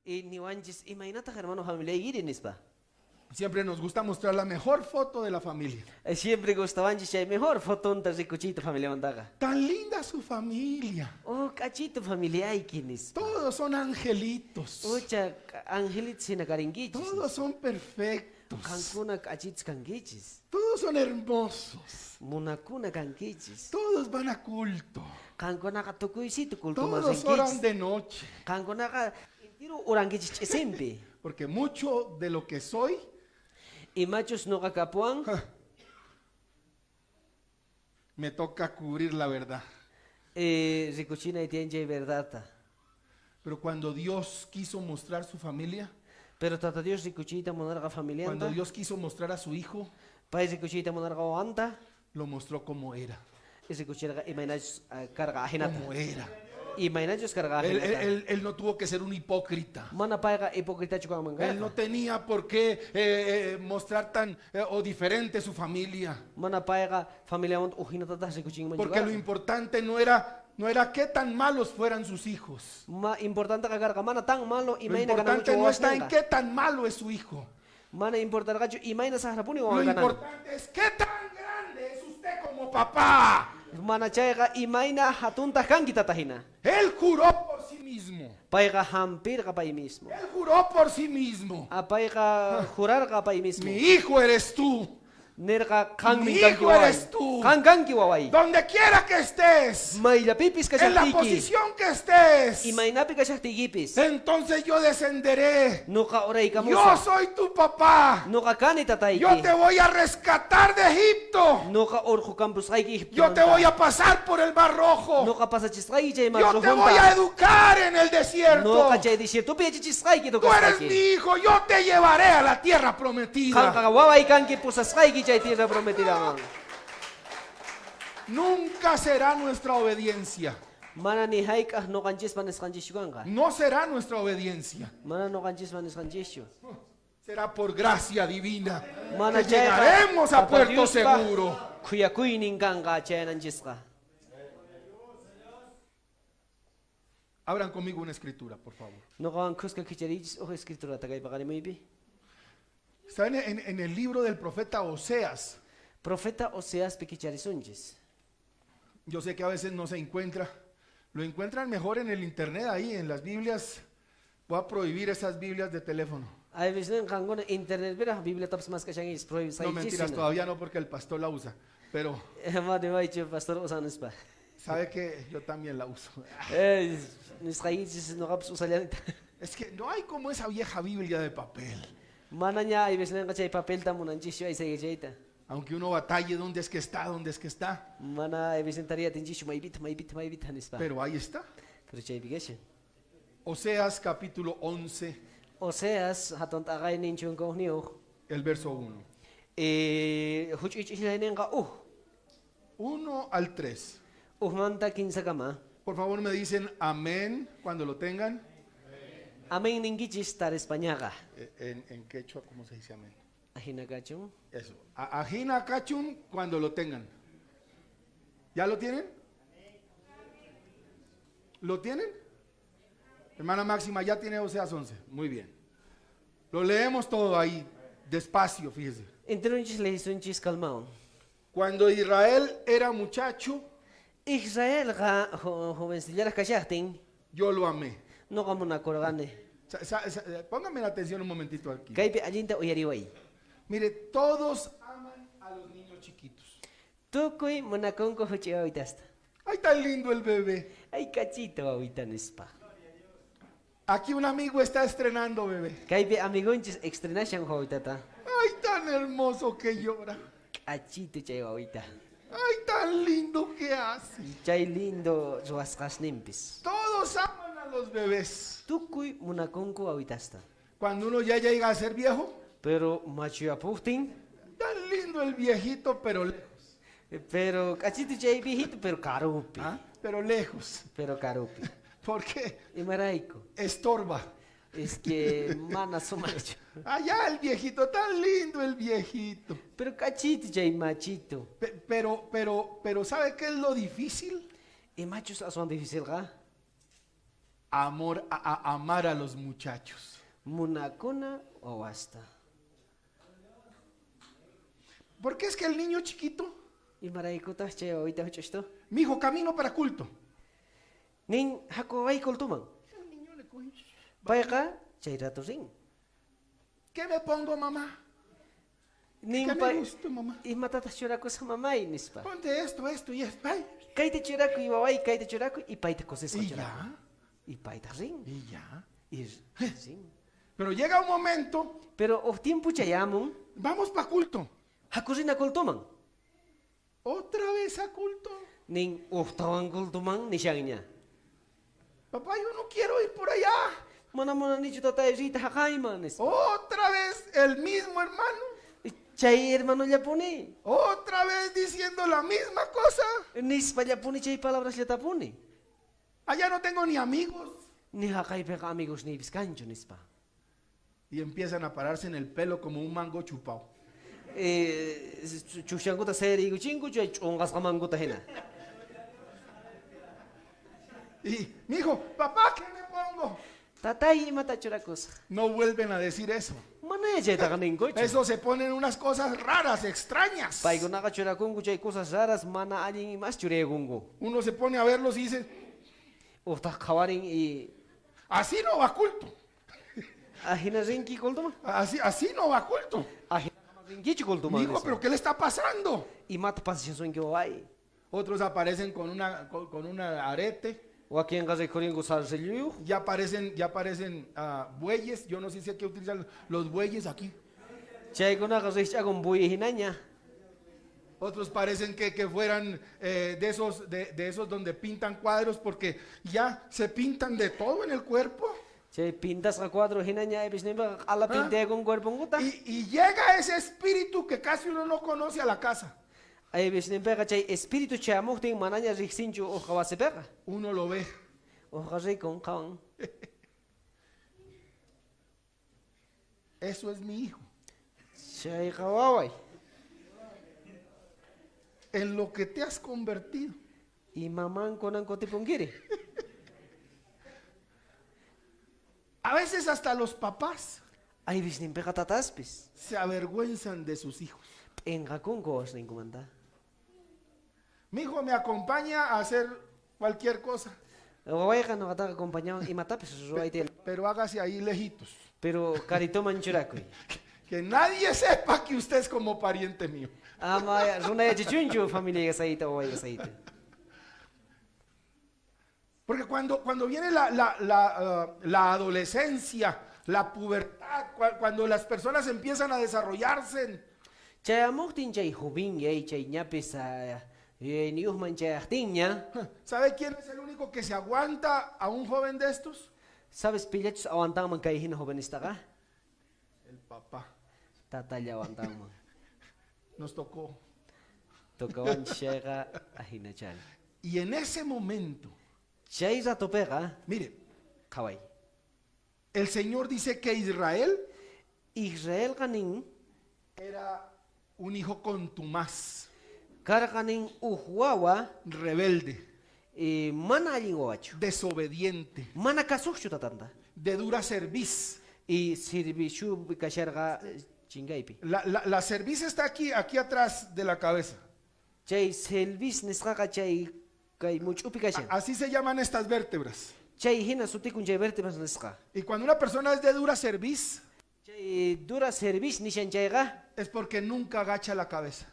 S3: Y niwanchis imaynataq hermano familiaykiri nispa.
S10: Siempre nos gusta mostrar la mejor foto de la familia.
S3: Siempre gustawanchis chay mejor fotonta rikuchiyta familiamantaqa.
S10: Tan linda su familia.
S3: Oh, k'achito familiayki nispa.
S10: Todos son angelitos.
S3: Ucha angelitos hina karinkichis.
S10: Todos son perfectos.
S3: Qankuna k'achitos kankichis.
S10: Todos son hermosos.
S3: Munakuna kankichis.
S10: Todos van a culto.
S3: Qankunaqa tukuysitu cultoman
S10: Todos oran
S3: rinkichis.
S10: de noche.
S3: Qankunaqa intiru orankichis ch'isinpi.
S10: Porque mucho de lo que soy
S3: Imachus noqa kapuwan
S10: me toca cubrir la verdad.
S3: Rikuchinay tiyan chay verdadta.
S10: Pero cuando Dios quiso mostrar su familia,
S3: Pero Tata Dios rikuchiyta munarqa familianta.
S10: cuando Dios quiso mostrar a su hijo,
S3: Pay rikuchiyta munarqa wawanta,
S10: lo mostró como era.
S3: Rikuchirqa imaynachus karqa ajinata.
S10: Como era.
S3: Imaynachus karqa
S10: Él,
S3: ajinata.
S10: él- él no tuvo que ser un hipócrita.
S3: Mana payqa hipócritachu kanman
S10: Él no
S3: karqa.
S10: tenía por qué mostrar tan o diferente su familia.
S3: Mana payqa familiamanta ujinatataq rikuchinmanchu
S10: Porque lo
S3: karqa.
S10: importante no era qué tan malos fueran sus hijos.
S3: Ma importanteqa karqa mana tan malo
S10: Lo
S3: imayna
S10: importante
S3: kanankuchu
S10: no está en
S3: wawasninqa.
S10: qué tan malo es su hijo.
S3: Mana importarqachu imayna saqrapuni
S10: Lo
S3: wawan kanan.
S10: importante es qué tan grande es usted como papá.
S3: Mana chayqa imayna hatuntaq kanki tata hina.
S10: Él juró por sí mismo.
S3: Payqa hampirqa pay mismo.
S10: Él juró por sí mismo.
S3: Payqa jurarqa pay mismo.
S10: Mi hijo eres tú.
S3: Nirqa qanmi
S10: Mi
S3: kanki
S10: hijo
S3: waway.
S10: eres tú.
S3: Qan kanki waway.
S10: Donde quiera que estés.
S3: Mayllapipis
S10: En la
S3: kashaqtiyki.
S10: posición que estés.
S3: Imaynapi kashaqtiykipis.
S10: Entonces yo descenderé.
S3: Nuqa
S10: Yo
S3: uraykamusaq.
S10: soy tu papá.
S3: Nuqa kani tatayki.
S10: Yo te voy a rescatar de Egipto.
S3: Nuqa urqukampusqayki
S10: Yo te
S3: Egiptomanta.
S10: voy a pasar por el Mar Rojo.
S3: Nuqa pasachisqayki chay Mar
S10: Yo te
S3: Rojonta.
S10: voy a educar en el desierto.
S3: Nuqa chay desiertopi yachachisqayki
S10: Tú eres
S3: tocasqayki.
S10: mi hijo. Yo te llevaré a la tierra prometida.
S3: Qanqa waway kanki pusasqayki chay tierra prometidaman.
S10: Nunca será nuestra obediencia.
S3: Mana ni hayk'aq nuqanchispa nisqanchischu kanqa.
S10: No será nuestra obediencia.
S3: Mana nuqanchispa nisqanchischu.
S10: Será por gracia divina
S3: Mana
S10: que
S3: chayqa
S10: llegaremos a
S3: Tata
S10: puerto
S3: Diospa
S10: seguro.
S3: Khuyakuynin kanqa chayananchisqa.
S10: Abran conmigo una escritura, por favor.
S3: Nuqawan khuska kichariychis uj escriturata kay paqarimuypi.
S10: Está en el libro del profeta Oseas.
S3: Profeta Oseaspi kicharisunchis.
S10: Yo sé que a veces no se encuentra. Lo encuentran mejor en el internet ahí, en las Biblias. Voy a prohibir esas Biblias de teléfono.
S3: Ay, veces qankuna internet verá, Biblia tapas más que shanguis, prohibis
S10: No, mentiras, todavía no, porque el pastor la usa. Pero
S3: Madre mía, pastor usanispa.
S10: sabe que yo también la uso.
S3: Nisqaykichis nuqapas usallanita.
S10: Es que no hay como esa vieja Biblia de papel.
S3: Manaña ay veces chay papelta munanchischu aysaykachayta.
S10: Aunque uno batalle dónde es que está, dónde es que está.
S3: Mana ay veces taría tinchischu maybita, maybita, maybita nispa.
S10: Pero ahí está.
S3: Pero chaypi kashan.
S10: Oseas capítulo 11.
S3: Oseas hatun t'aqaynin chunka ujniyuq.
S10: El verso 1.
S3: Huch'uych'ijlayninqa uj.
S10: 1 al 3.
S3: Ujmanta kinsakama.
S10: Por favor me dicen amén cuando lo tengan.
S3: Amén ninkichis tarispañaqa.
S10: En quechua, ¿cómo se dice amén?
S3: Ajina kachun.
S10: Eso. Ajina kachun cuando lo tengan. ¿Ya lo tienen? ¿Lo tienen? Hermana Máxima, ya tiene Oseas 11. Muy bien. Lo leemos todo ahí, despacio, fíjese.
S3: Entrunchis lehisunchis calmao.
S10: Cuando Israel era muchacho,
S3: Israel ga jovencillaraj kashaqtin,
S10: yo lo amé.
S3: Noqa munakurqani.
S10: Póngame la atención un momentito aquí.
S3: Kaypi allinta uyariway.
S10: Mire, todos aman a los niños chiquitos.
S3: Tukuy munakunku huch'uy wawitasta.
S10: Ay, tan lindo el bebé.
S3: Ay, cachito wawita nispa.
S10: Aquí un amigo está estrenando bebé.
S3: Kaypi amigonchis estrenashan wawitata.
S10: Ay, tan hermoso que llora.
S3: Cachito chay wawita.
S10: Ay, tan lindo que hace.
S3: Chay lindo ruwasqasninpis.
S10: Todos aman a los bebés.
S3: Tukuy munakunku wawitasta.
S10: Cuando uno ya llega a ser viejo,
S3: Pero machuyapujtin,
S10: tan lindo el viejito, pero lejos.
S3: Pero cachito chay viejito, pero karupi.
S10: ¿Ah? Pero lejos.
S3: Pero karupi.
S10: ¿Por qué?
S3: Imaraico.
S10: Estorba.
S3: Es que mana sumacho.
S10: Allá el viejito, tan lindo el viejito.
S3: Pero cachito chay machito.
S10: Pero ¿sabe qué es lo difícil?
S3: Y machos son difícil, ¿ga?
S10: Amor, a amar a los muchachos.
S3: Munakuna wawasta.
S10: ¿Por qué es que el niño chiquito?
S3: Imaraykutaj chay wawita huch'ushtu?
S10: Mijo, camino para culto.
S3: Nin haku waway cultuman.
S10: El niño le coge.
S3: Payqa chay rato rin.
S10: ¿Qué me pongo, mamá?
S3: Nin
S10: ¿Qué me
S3: pay-
S10: gusta, mamá?
S3: Imatataq churakusaq mamay nispa.
S10: Ponte esto, esto y esto. Ay.
S3: Kayta churakuy waway, kayta churakuy y payta kusisqa
S10: Y
S3: churakuy.
S10: ya.
S3: Y paytaq rin.
S10: Y ya.
S3: Y rin.
S10: Pero llega un momento.
S3: Pero uj tiempo chayamun.
S10: Vamos pa culto.
S3: Haku rina cultuman.
S10: Otra vez a culto.
S3: Nin ujtawan cultuman nishanña.
S10: Papá, yo no quiero ir por allá.
S3: Mana munanichu tatay riyta haqayman nispa.
S10: Otra vez el mismo hermano.
S3: Chay hermanollapuni.
S10: Otra vez diciendo la misma cosa.
S3: Nispallapuni chay palabrasllatapuni.
S10: Allá no tengo ni amigos.
S3: Ni haqaypiqa amigos niypis kanchu nispa.
S10: Y empiezan a pararse en el pelo como un mango chupao.
S3: Chushankuta sayariykuchinku chay ch'unqasqa manguta hina.
S10: Y mi hijo, papá, ¿qué me pongo?
S3: Tatay imata churakusaq.
S10: No vuelven a decir eso.
S3: Mana chaytaqa ninkuchu.
S10: Eso se ponen unas cosas raras, extrañas.
S3: Paykunaqa churakunku chay cosas raras mana allin imas churaykunku.
S10: Uno se pone a verlos y dice,
S3: Utaq qhawarin y
S10: así no va culto.
S3: Ajina rinki cultuman.
S10: Así, así no va culto.
S3: Ajina rinkichu cultuman.
S10: Mijo, pero ¿qué le está pasando?
S3: Imata pasashasunki waway.
S10: Otros aparecen con una, con una arete.
S3: Wakinqa rikhurinku sarsilluyuq.
S10: Ya aparecen bueyes. Yo no sé si aquí utilizan los bueyes aquí.
S3: Chaykunaqa rikch'akun buey hinaña.
S10: Otros parecen que fueran de esos donde pintan cuadros, porque ya se pintan de todo en el cuerpo.
S3: Chay pintasqa cuadro hinaña aypis ninpaqa q'ala pintayakun cuerponkuta.
S10: Y llega ese espíritu que casi uno no conoce a la casa.
S3: Aypis ninpaqa chay espíritu chayamuqtin manaña riqsinchu uqqa wasipiqa.
S10: Uno lo ve.
S3: Uqqa rikun qhawan.
S10: Eso es mi hijo.
S3: Chayqa waway.
S10: En lo que te has convertido.
S3: Y mamán kunan kutipunkiri.
S10: A veces hasta los papás
S3: Aypis ninpiqa tataspis.
S10: se avergüenzan de sus hijos.
S3: P'inqakunku wawasninkumanta.
S10: Mi hijo me acompaña a hacer cualquier cosa.
S3: Wawayqa ñuqataqa acompañawan imatapis ruwayta.
S10: Pero hágase ahí lejitos.
S3: Pero karituman churakuy.
S10: Que nadie sepa que usted es como pariente mío.
S3: Ama runa yachachunchu familia kasayta waway kasayta.
S10: Porque cuando viene la adolescencia, la pubertad, cuando las personas empiezan a desarrollarse.
S3: Chayamuqtin chay jovinyay chay ñapis yuyayniyuqman chayaqtinña.
S10: ¿Sabe quién es el único que se aguanta a un joven de estos?
S3: ¿Sabes pillachus aguantanman kay hina jovenestaqa?
S10: El papá.
S3: Tatalla aguantanman.
S10: Nos tocó.
S3: Tocawan chayqa ahinachari.
S10: Y en ese momento,
S3: Chay ratopiqa,
S10: mire,
S3: qhaway.
S10: El Señor dice que Israel
S3: Israelqa nin
S10: era un hijo contumaz,
S3: karqa nin uj wawa
S10: rebelde,
S3: mana allin wawachu,
S10: desobediente,
S3: mana kasuqchu tatanta,
S10: de dura cerviz.
S3: Y servicio kasharqa chingaypi.
S10: La cerviz está aquí atrás de la cabeza.
S3: Chay cerviz nisqaqa chay kay much'upi kashan.
S10: Así se llaman estas vértebras.
S3: Chay hina sutikun chay vértebras nisqa.
S10: Y cuando una persona es de dura cerviz,
S3: chay dura cerviz nishan chayqa,
S10: es porque nunca agacha la cabeza.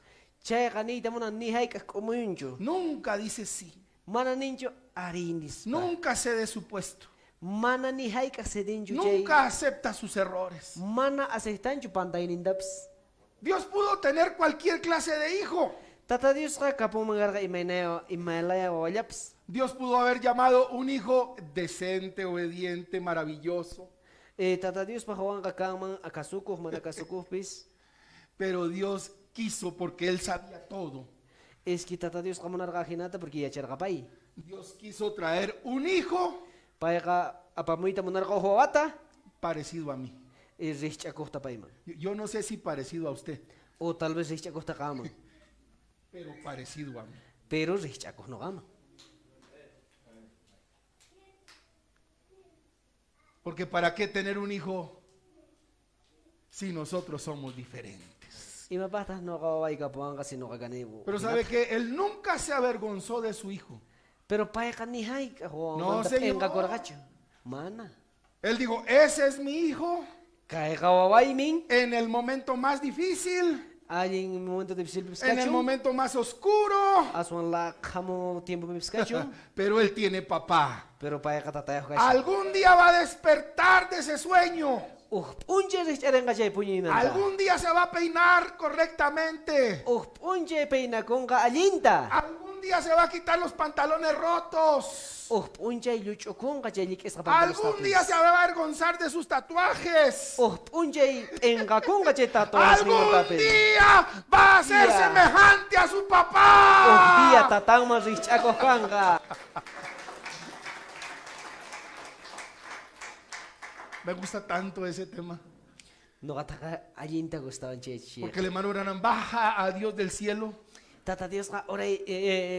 S3: Chayqa niyta munan ni hayk'aq k'umuyunchu.
S10: Nunca dice sí.
S3: Mana ninchu ari nispa.
S10: Nunca cede su puesto.
S3: Mana ni hayk'aq cedinchu chay.
S10: Nunca acepta sus errores.
S3: Mana aceptanchu pantaynintapis.
S10: Dios pudo tener cualquier clase de hijo.
S3: Tata Diosqa kapunman karqa imaynaya wawallapis.
S10: Dios pudo haber llamado un hijo decente, obediente, maravilloso.
S3: Tata Diospaj wawanqa kanman kasukuq, mana kasukuqpis.
S10: Pero Dios quiso porque Él sabía todo.
S3: Es que Tata Diosqa munarqa ajinata porque yacharqa pay.
S10: Dios quiso traer un hijo
S3: Payqa apamuyta munarqa uj wawata
S10: parecido a mí.
S3: Rikch'akuqta payman.
S10: Yo no sé si parecido a usted.
S3: O tal vez rikch'akuqta qanman.
S10: Pero parecido a mí.
S3: Pero rikch'akuq noqaman.
S10: Porque ¿para qué tener un hijo si nosotros somos diferentes?
S3: Imapajtaj noqa waway kapuwanqa si noqa kani
S10: Pero sabe que él nunca se avergonzó de su hijo.
S3: Pero payqa ni hayk'aj
S10: No,
S3: wawanmanta
S10: señor.
S3: p'enqakurqachu. Mana.
S10: Él dijo, ese es mi hijo.
S3: Kayqa wawaymin.
S10: En el momento más difícil,
S3: Allin momento difícil
S10: en el momento más oscuro.
S3: Aswan laqhamu tiempopipis kachun.
S10: Pero él tiene papá.
S3: Pero payqa tatayuq kashan.
S10: Algún día va a despertar de ese sueño.
S3: Uj p'unchay rikch'arinqa chay puñuymanta.
S10: Algún día se va a peinar correctamente.
S3: Uj p'unchay peinakunqa allinta.
S10: Algún día se va a quitar los pantalones rotos.
S3: Uj p'unchay lluch'ukunqa chay llik'isqa
S10: Algún día se va a avergonzar de sus tatuajes.
S3: Uj p'unchay p'enqakunqa chay tatuajes
S10: Algún día va a ser
S3: Día.
S10: semejante a su
S3: Uj
S10: papá.
S3: día tatanman rikch'akuq kanqa.
S10: Me gusta tanto ese tema.
S3: Noqataqa allinta gustawan chay chay.
S10: Porque el hermano Branham baja a Dios del cielo
S3: Tata Diosqa oray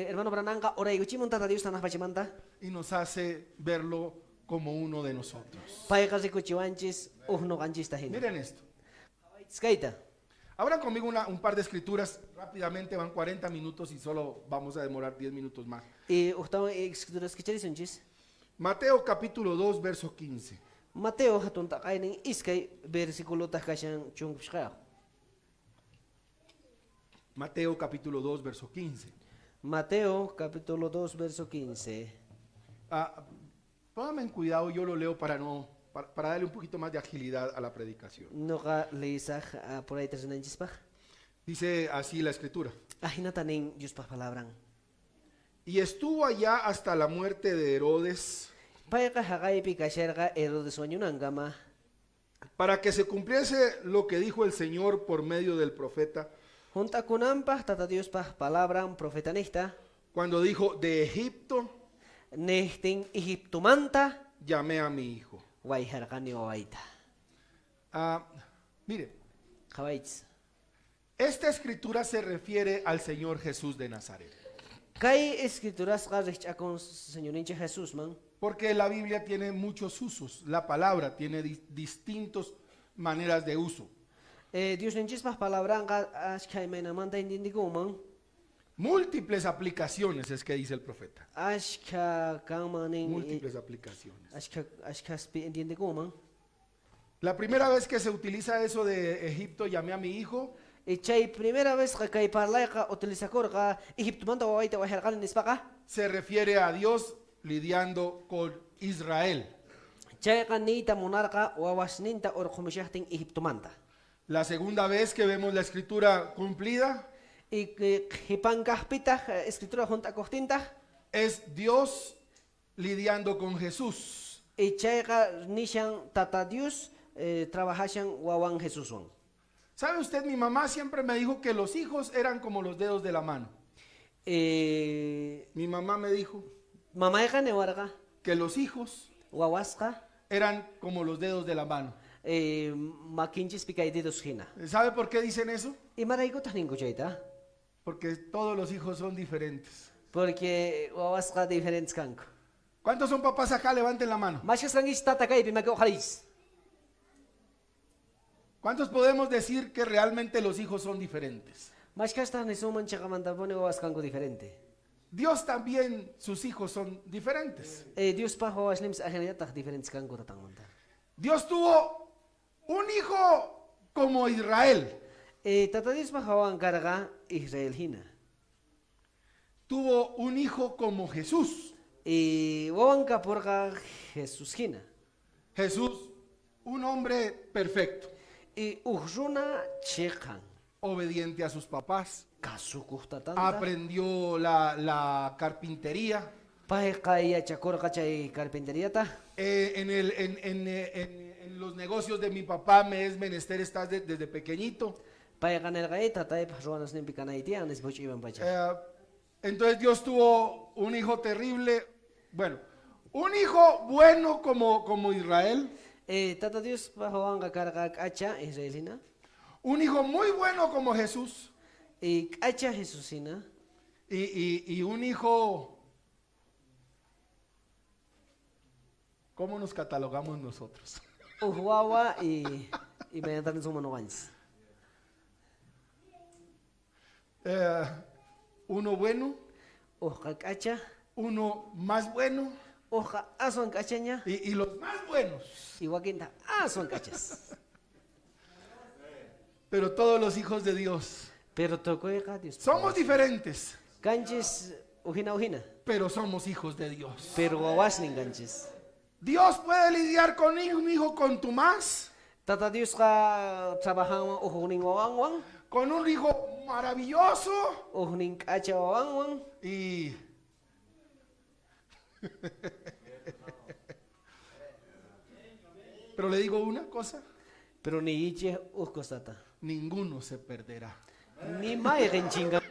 S3: hermano Branhamqa oraykuchimun Tata Diosta hanaq pachamanta.
S10: y nos hace verlo como uno de nosotros.
S3: Payqa rikuchiwanchis uj noqanchista hina.
S10: Miren esto.
S3: Kayta.
S10: Abran conmigo un par de escrituras rápidamente, van 40 minutos y solo vamos a demorar 10 minutos más.
S3: Ujtawan escrituras kicharisunchis.
S10: Mateo capítulo 2, verso 15.
S3: Mateo hatun taqaynin iskay versiculotaq kashan chunka pishqayuq.
S10: Mateo capítulo 2, verso 15.
S3: Mateo capítulo 2, verso 15.
S10: Ah, pónganme en cuidado, yo lo leo para no para darle un poquito más de agilidad a la predicación.
S3: Noqa leysaj por ahí tarinanchispaj.
S10: Dice así la escritura.
S3: Ajinata nin Diospaj palabran.
S10: Y estuvo allá hasta la muerte de Herodes,
S3: Payqa haqaypi kasharqa Herodes wañunankama.
S10: para que se cumpliese lo que dijo el Señor por medio del profeta,
S3: Hunt'akunanpaj Tata Diospaj palabran profetanijta.
S10: cuando dijo, de Egipto
S3: Nejtin Egiptomanta
S10: llamé a mi hijo.
S3: wayjarqani wawayta.
S10: Ah, mire,
S3: Qhawaychis.
S10: esta escritura se refiere al Señor Jesús de Nazaret.
S3: Kay escriturasqa rikch'akun Señorninchik Jesusman.
S10: Porque la Biblia tiene muchos usos, la palabra tiene distintas maneras de uso.
S3: Diosninchispaj palabranqa ashkha imaynamanta entendikunman.
S10: Múltiples aplicaciones es que dice el profeta.
S3: Ashkha kanman nin,
S10: Múltiples aplicaciones.
S3: Ashkha, ashkhaspi entiendikunman.
S10: La primera vez que se utiliza eso de Egipto, llamé a mi hijo.
S3: Chay primera vez que kay parlayqa utilizakurqa Egiptomanta wawayta wayjarqani nispaqa.
S10: Se refiere a Dios lidiando con Israel.
S3: Chayqa niyta munarqa wawasninta urqumushaqtin Egiptomanta.
S10: La segunda vez que vemos la escritura cumplida
S3: Y qhipankaqpitaq escritura hunt'akuqtintaq
S10: es Dios lidiando con Jesús.
S3: Y chayqa nishan Tata Dios trabajashan wawan Jesuswan.
S10: ¿Sabe usted? Mi mamá siempre me dijo que los hijos eran como los dedos de la mano. Mi mamá me dijo
S3: Mamayqa niwarqa
S10: que los hijos
S3: wawasqa
S10: eran como los dedos de la mano.
S3: Makinchispi kay dedos hina.
S10: ¿Sabe por qué dicen eso?
S3: Imaraykutaq ninku chayta?
S10: Porque todos los hijos son diferentes.
S3: Porque wawasqa diferentes kanku.
S10: ¿Cuántos son papás acá? Levanten la mano.
S3: Mashkas kankichis tata kaypi maki uqhariychis.
S10: ¿Cuántos podemos decir que realmente los hijos son diferentes?
S3: Mashkastaq nisunman chaqamantapuni wawas kanku diferente.
S10: Dios también, sus hijos son diferentes.
S3: Diospaj wawasninpis ajinallataq diferentes kanku tatanmanta.
S10: Dios tuvo un hijo como Israel.
S3: Tata Diospaj wawan karqa Israel hina.
S10: Tuvo un hijo como Jesús.
S3: Wawan kapurqa Jesús hina.
S10: Jesús, un hombre perfecto.
S3: Uj runa chiqan.
S10: Obediente a sus papás.
S3: Kasukuq tatanta.
S10: Aprendió la carpintería.
S3: Payqa yachakurqa chay carpinteriata.
S10: En los negocios de mi papá me es menester estar desde pequeñito.
S3: Payqa nirqa, tataypaj ruwanasninpi kanay tiyan, nispa huch'uyman pacha.
S10: Entonces Dios tuvo un hijo terrible, bueno, un hijo bueno como Israel.
S3: Tata Dios wawanqa karqa k'acha Israelina.
S10: Un hijo muy bueno como Jesús.
S3: K'acha Jesusina.
S10: Y un hijo ¿Cómo nos catalogamos nosotros?
S3: Uj wawa y imaynata nisunman noqanchis.
S10: Uno bueno,
S3: Ujqa k'acha,
S10: uno más bueno
S3: ujqa aswan k'achaña
S10: y los más buenos.
S3: y wakinta aswan k'achas.
S10: Pero todos los hijos de Dios
S3: Pero tukuyqa Dios.
S10: somos diferentes,
S3: Kanchis ujina ujina,
S10: pero somos hijos de Dios.
S3: pero wawasnin kanchis.
S10: Dios puede lidiar con un hijo contumaz,
S3: Tata Diosqa trabajanwan ujnin wawanwan,
S10: con un hijo maravilloso
S3: ujnin k'acha wawanwan
S10: y Pero le digo una cosa,
S3: pero niykichej uj cosata.
S10: ninguno se perderá.
S3: Ni mayqen chingan,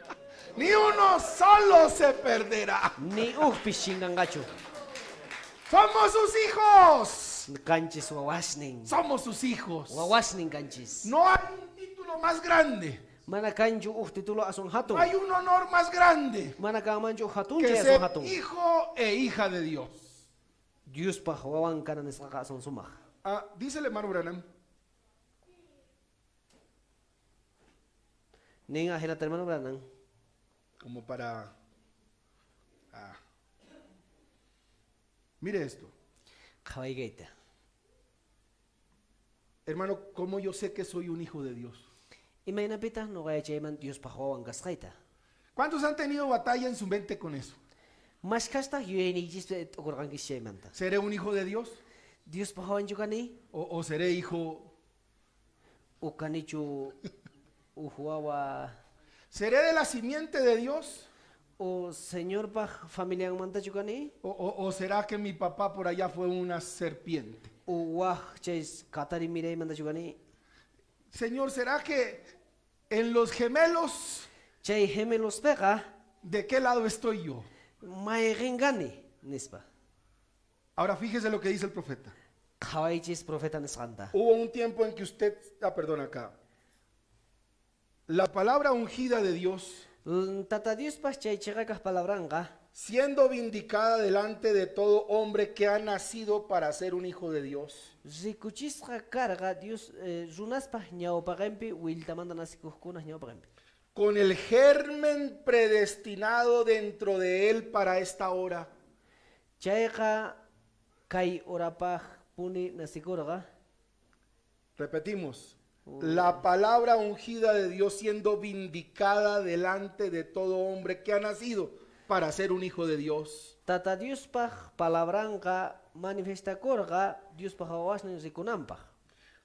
S10: Ni uno solo se perderá.
S3: ni ujpis chinganqachu.
S10: Somos sus hijos.
S3: Kanchis wawasnin.
S10: Somos sus hijos.
S3: Wawasnin kanchis.
S10: No hay un título más grande.
S3: Mana kanchu uj título aswan hatun.
S10: No hay un honor más grande
S3: Mana kanmanchu uj hatun
S10: que
S3: chay aswan
S10: ser
S3: hatun.
S10: hijo e hija de Dios.
S3: Diospaj wawan kana nisqaqa aswan sumaj.
S10: Ah, dice el hermano Branham,
S3: Nin ajinata hermano Branham.
S10: como para... Ah. Mire esto.
S3: Qhawaykayta.
S10: Hermano, ¿cómo yo sé que soy un hijo de Dios?
S3: Imaynapitaq noqa yachayman Diospaj wawan kasqayta?
S10: ¿Cuántos han tenido batalla en su mente con eso?
S3: Mashkhastaq yuyayniykichispi t'ukurqankichis chaymanta.
S10: ¿Seré un hijo de Dios?
S3: Diospaj wawanchu kani?
S10: ¿O seré hijo?
S3: O kanichu uj wawa?
S10: ¿Seré de la simiente de Dios?
S3: O Señorpaj familianmantachu kani?
S10: ¿O será que mi papá por allá fue una serpiente?
S3: O waj chay katari miraymantachu kani?
S10: Señor, ¿será que en los gemelos,
S3: Chay gemelospeqa,
S10: de qué lado estoy yo?
S3: Mayqin kani, nispa.
S10: Ahora fíjese lo que dice el profeta.
S3: Qhawaychis profeta nisqanta.
S10: Hubo un tiempo en que usted, perdón, acá. La palabra ungida de Dios,
S3: Tata Diospaj chay chiqakaj palabranqa,
S10: siendo vindicada delante de todo hombre que ha nacido para ser un hijo de Dios.
S3: Rikuchisqa karqa Dios, runaspaj ñawpaqenpi willtamanta nasikuqkunaj ñawpaqenpi.
S10: Con el germen predestinado dentro de él para esta hora.
S3: Chayqa kay horapaj puni nasikurqa.
S10: Repetimos. La palabra ungida de Dios siendo vindicada delante de todo hombre que ha nacido para ser un hijo de Dios.
S3: Tata Diospaj palabranqa manifestakurqa Diospaj wawasnin rikunanpaj.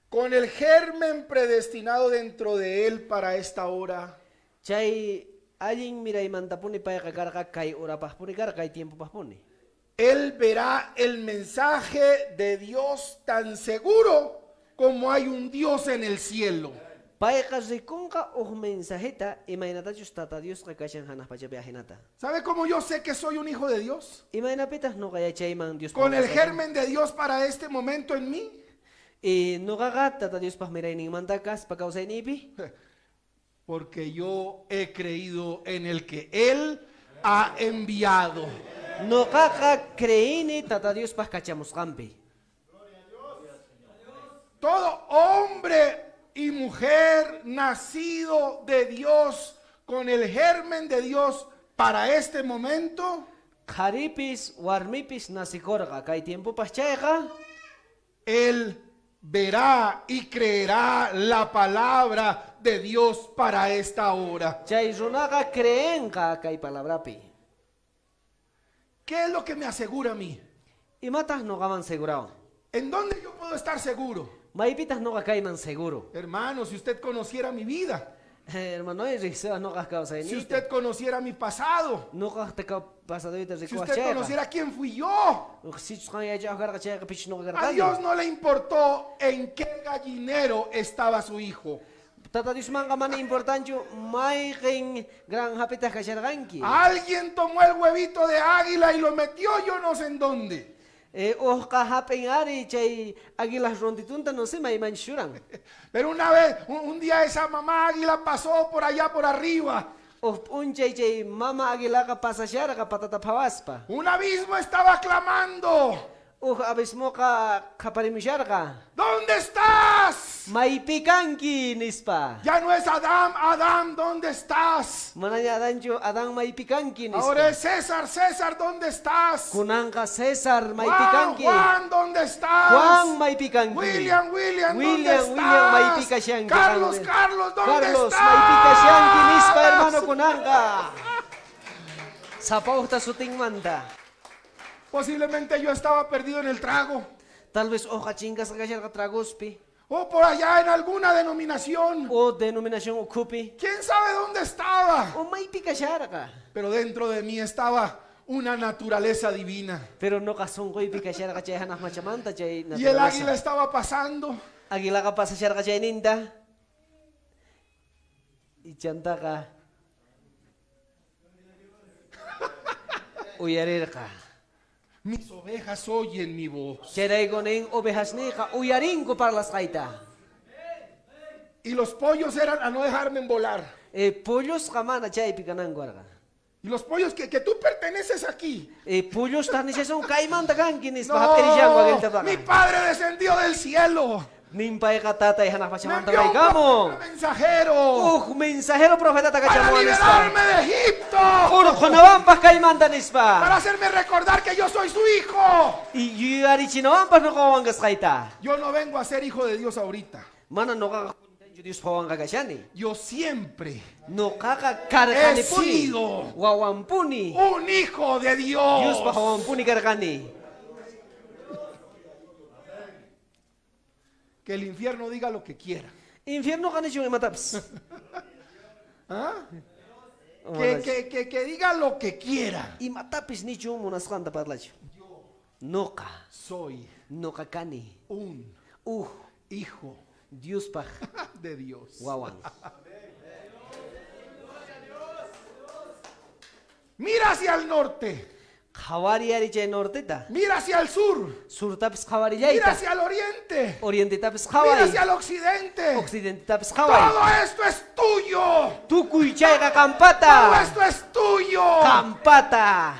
S10: Con el germen predestinado dentro de él para esta hora.
S3: Chay allin miraymantapuni payqa karqa kay horapajpuni karqa kay tiempopajpuni.
S10: Él verá el mensaje de Dios tan seguro como hay un Dios en el cielo.
S3: Payqa rikunqa uj mensajeta imaynatachus Tata Diosqa kashan hanaq pachapi ajinata.
S10: ¿Sabe cómo yo sé que soy un hijo de Dios?
S3: Imaynapitaq noqa yachayman Dios
S10: Con el
S3: kasqayta?
S10: germen de Dios para este momento en mí.
S3: Y noqaqa Tata Diospaj mirayninmanta kaspa kawsayniypi.
S10: Porque yo he creído en el que Él ha enviado.
S3: Noqaqa creíni Tata Diospaj kachamusqanpi.
S10: Todo hombre y mujer nacido de Dios, con el germen de Dios para este momento,
S3: Qharipis, warmipis nasikurqa kay tiempopaj chayqa,
S10: él verá y creerá la palabra de Dios para esta hora.
S3: Chay runaqa creenqa kay palabrapi.
S10: ¿Qué es lo que me asegura a mí?
S3: Imataq noqaman segurawan?
S10: ¿En dónde yo puedo estar seguro?
S3: Maypitaq noqa kayman seguro?
S10: Hermano, si usted conociera mi vida,
S3: Hermano, riqsiwaq noqaj kawsayniyta.
S10: si usted conociera mi pasado,
S3: Noqaj pasadoyta
S10: si
S3: rikuwaq
S10: usted
S3: chayqa.
S10: conociera quién fui yo,
S3: Sichus qan yachawaq karqa chayqa pichus noqa
S10: a
S3: karqani.
S10: Dios no le importó en qué gallinero estaba su hijo.
S3: Tata Diosmanqa mana importanchu mayqin granjapitaq kasharqanki.
S10: Alguien tomó el huevito de águila y lo metió yo no sé en dónde.
S3: Ujqa hap'in ari chay águilas ronditunta no sé maymanchus churan.
S10: Pero una vez, un día esa mamá águila pasó por allá por arriba.
S3: Uj p'unchay chay mama águilaqa pasasharqa patata phawaspa.
S10: Un abismo estaba clamando.
S3: Uj abismoqa qhaparimusharqa.
S10: ¿Dónde estás?
S3: Maypi kanki nispa.
S10: Ya no es Adán, Adán, ¿dónde estás?
S3: Manaña Adanchu, Adán maypi kanki nispa.
S10: Ahora es César, César, ¿dónde estás?
S3: Kunanqa César maypi
S10: Juan,
S3: kanki.
S10: Juan, ¿dónde estás?
S3: Juan maypi kanki.
S10: William, William, ¿dónde
S3: William,
S10: estás?
S3: William maypi kashanki.
S10: Carlos,
S3: qan.
S10: Carlos, ¿dónde
S3: Carlos
S10: estás?
S3: maypi kashanki nispa hermano kunanqa. Sapa ujta sutinmanta.
S10: Posiblemente yo estaba perdido en el trago.
S3: Tal vez uqa chinkasqa kasharqa tragospi.
S10: O por allá en alguna denominación.
S3: O denominación ukhupi.
S10: ¿Quién sabe dónde estaba?
S3: O maypi kasharqa.
S10: Pero dentro de mí estaba una naturaleza divina.
S3: Pero noqa sunquypi kasharqa chay hanaq machamanta chay
S10: Y el
S3: naturaleza.
S10: águila estaba pasando.
S3: Aguilaqa pasasharqa chayninta. Y chantaqa uyarirqa.
S10: Mis ovejas oyen mi voz.
S3: Chayrayku nin ovejasniyqa uyarinku parlasqayta.
S10: Y los pollos eran a no dejarme volar.
S3: Pollosqa mana chaypi kananku karqa.
S10: Y los pollos que tú perteneces aquí.
S3: Pollosta nishasun kaymanta kanki nispa hap'irillanku
S10: No,
S3: aqueltapaqa.
S10: mi padre descendió del cielo.
S3: Nin payqa tatay hanaq
S10: Me
S3: pachamanta
S10: envió un
S3: uraykamun.
S10: mensajero
S3: Uj mensajero profetata
S10: para
S3: kachamuwan nispa.
S10: liberarme de Egipto.
S3: Urqhunawanpaq kaymanta nispa.
S10: Para hacerme recordar que yo soy su hijo.
S3: Y yuyarichinawanpaq nuqa wawan kasqayta.
S10: Yo no vengo a ser hijo de Dios ahorita.
S3: Mana nuqaqa Diospa wawanqa kashani.
S10: Yo siempre
S3: Nuqaqa karqanipuni.
S10: He sido
S3: Wawanpuni.
S10: un hijo de Dios.
S3: Diospa wawanpuni karqani.
S10: Que el infierno diga lo que quiera.
S3: Infiernoqa nichun imatapis.
S10: ¿Ah? Que diga lo que quiera.
S3: Imatapis nichun munasqanta parlachu. Nuqa
S10: Soy
S3: nuqa kani.
S10: un
S3: Uj
S10: hijo
S3: Diospaj
S10: de Dios.
S3: wawan.
S10: Mira hacia el norte.
S3: Qhawariy ari chay norteta.
S10: Mira hacia el sur.
S3: Surtapis
S10: Mira
S3: qhawarillayta.
S10: hacia el oriente.
S3: Orientetapis
S10: Mira
S3: qhaway.
S10: hacia el occidente.
S3: Occidentetapis qhaway.
S10: Todo esto es tuyo.
S3: Tukuy chayqa
S10: Todo
S3: qampata.
S10: esto es tuyo.
S3: Qampata.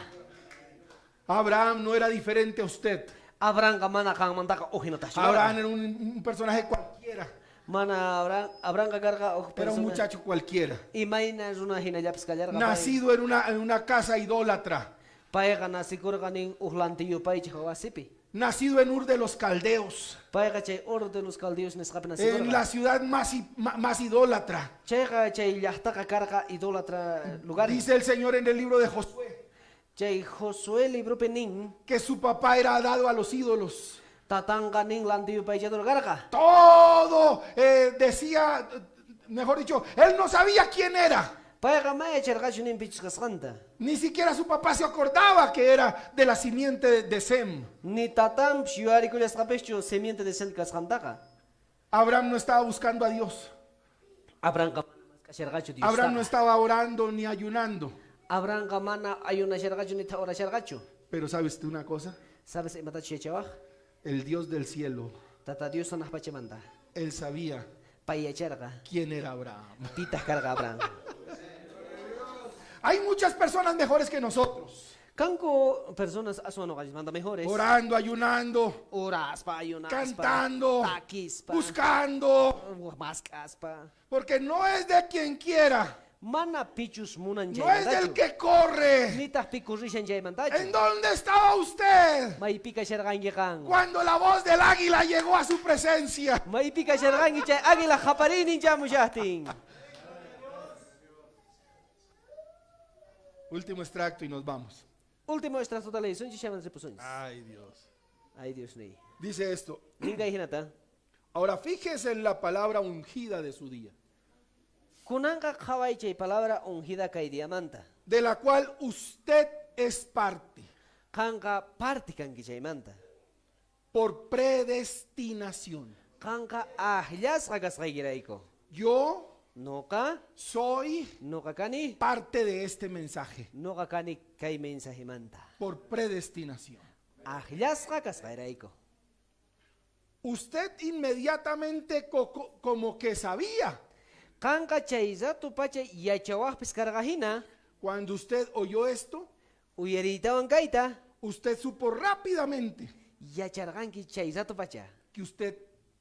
S10: Abraham no era diferente a usted.
S3: Abrahamqa mana qanmantaqa ujinatachu
S10: Abraham
S3: karqa.
S10: era un personaje cualquiera.
S3: Mana Abraham, Abrahamqa karqa uj
S10: Era un
S3: persona.
S10: muchacho cualquiera.
S3: Imayna runa hinallapis kallarqa pay.
S10: Nacido en una casa idólatra.
S3: Payqa nacikurqa nin uj lantiyupaychej wasipi.
S10: Nacido en Ur de los Caldeos.
S3: Payqa chay Ur de los Caldeos nisqapi
S10: En
S3: nacikurqa.
S10: la ciudad más idólatra.
S3: Chayqa chay llaqtaqa karqa idólatra lugar.
S10: Dice el Señor en el libro de Josué
S3: Chay Josué libropi nin
S10: que su papá era dado a los ídolos.
S3: tatanqa nin lantiyupaychador karqa.
S10: Todo decía, mejor dicho, él no sabía quién era.
S3: Payqa mana yacharqachu nin pichus kasqanta.
S10: Ni siquiera su papá se acordaba que era de la simiente de Sem.
S3: Ni tatanpis yuyarikullasqapischu simiente de Sem kasqantaqa.
S10: Abraham no estaba buscando a Dios.
S3: Abrahamqa mana mask'asharqachu Diostaqa.
S10: Abraham no estaba orando ni ayunando.
S3: Abrahamqa mana ayunasharqachu nitaq orasharqachu.
S10: Pero ¿sabes tú una cosa?
S3: ¿Sabes imatachu yachawaj?
S10: El Dios del cielo,
S3: Tata Dios hanaq pachamanta.
S10: él sabía
S3: Pay yacharqa.
S10: quién era Abraham.
S3: Pitaq karqa Abraham.
S10: Hay muchas personas mejores que nosotros.
S3: Kanku personas aswan noqanchikmanta mejores.
S10: Orando, ayunando,
S3: Oraspa, ayunaspa,
S10: cantando,
S3: takispa,
S10: buscando.
S3: mask'aspa.
S10: Porque no es de quien quiera.
S3: Mana pichus munan
S10: No es del
S3: chaymantachu.
S10: que corre.
S3: Nitaq piku rishan chaymantachu.
S10: ¿En dónde estaba usted
S3: Maypi kasharqanki qan?
S10: cuando la voz del águila llegó a su presencia?
S3: Maypi kasharqanki chay águila qapariynin chamushaqtin.
S10: Último extracto y nos vamos.
S3: Último extracto leesunchik chayman ripusunchis.
S10: Ay, Dios.
S3: Ay, Dios niy.
S10: Dice esto.
S3: Nin kay hinata.
S10: Ahora fíjese en la palabra ungida de su día,
S3: Kunanqa qhaway chay palabra ungida kay diamanta.
S10: de la cual usted es parte
S3: Qanqa parte kanki chaymanta.
S10: por predestinación.
S3: Qanqa akllasqa kasqaykirayku.
S10: Yo
S3: Noqa
S10: soy
S3: noqa kani
S10: parte de este mensaje
S3: noqa kani kay mensajemanta.
S10: por predestinación.
S3: Akllasqa kasqayrayku.
S10: Usted inmediatamente como que sabía
S3: Qanqa chay rato pacha yachawaqpis karqa hina,
S10: cuando usted oyó esto,
S3: uyariytawan kayta,
S10: usted supo rápidamente.
S3: Yacharqanki chay rato pacha.
S10: Que usted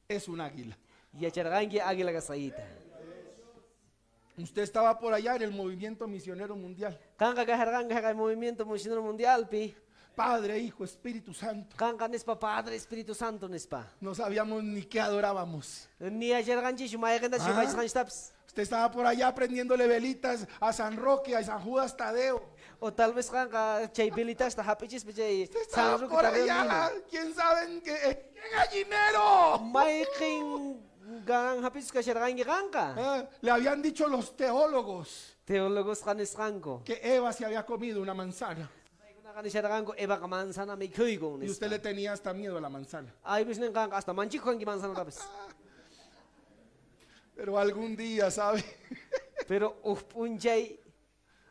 S10: es un águila.
S3: Yacharqanki águila kasqaykita.
S10: Usted estaba por allá en el movimiento misionero mundial.
S3: Qanqa kasharqanki jaqay movimiento misionero mundialpi.
S10: Padre, Hijo, Espíritu Santo.
S3: Qanqa nispa Padre, Espíritu Santo nispa.
S10: No sabíamos ni qué adorábamos.
S3: Ni yacharqanchikchu mayqentachus
S10: Ah.
S3: yupaychasqanchiktapis.
S10: Usted estaba por allá prendiéndole velitas a San Roque, a San Judas Tadeo.
S3: O tal vez qanqa chay velitasta hap'ichispa chay
S10: Usted
S3: San
S10: estaba
S3: Roque
S10: por
S3: Tadeo
S10: allá,
S3: nina.
S10: quién sabe en qué, en qué gallinero.
S3: Mayqin granjapichus kasharqanki qanqa.
S10: Ah, le habían dicho los teólogos
S3: Teólogosqa nisqanku.
S10: que Eva se había comido una manzana.
S3: Paykunaqa nisharqanku Evaqa manzana mikhuykun
S10: Y usted
S3: nispa.
S10: le tenía hasta miedo a la manzana.
S3: Aypis ninqanqa hasta manchikuq kanki manzanatapis.
S10: Pero algún día, ¿sabe?
S3: Pero uj p'unchay,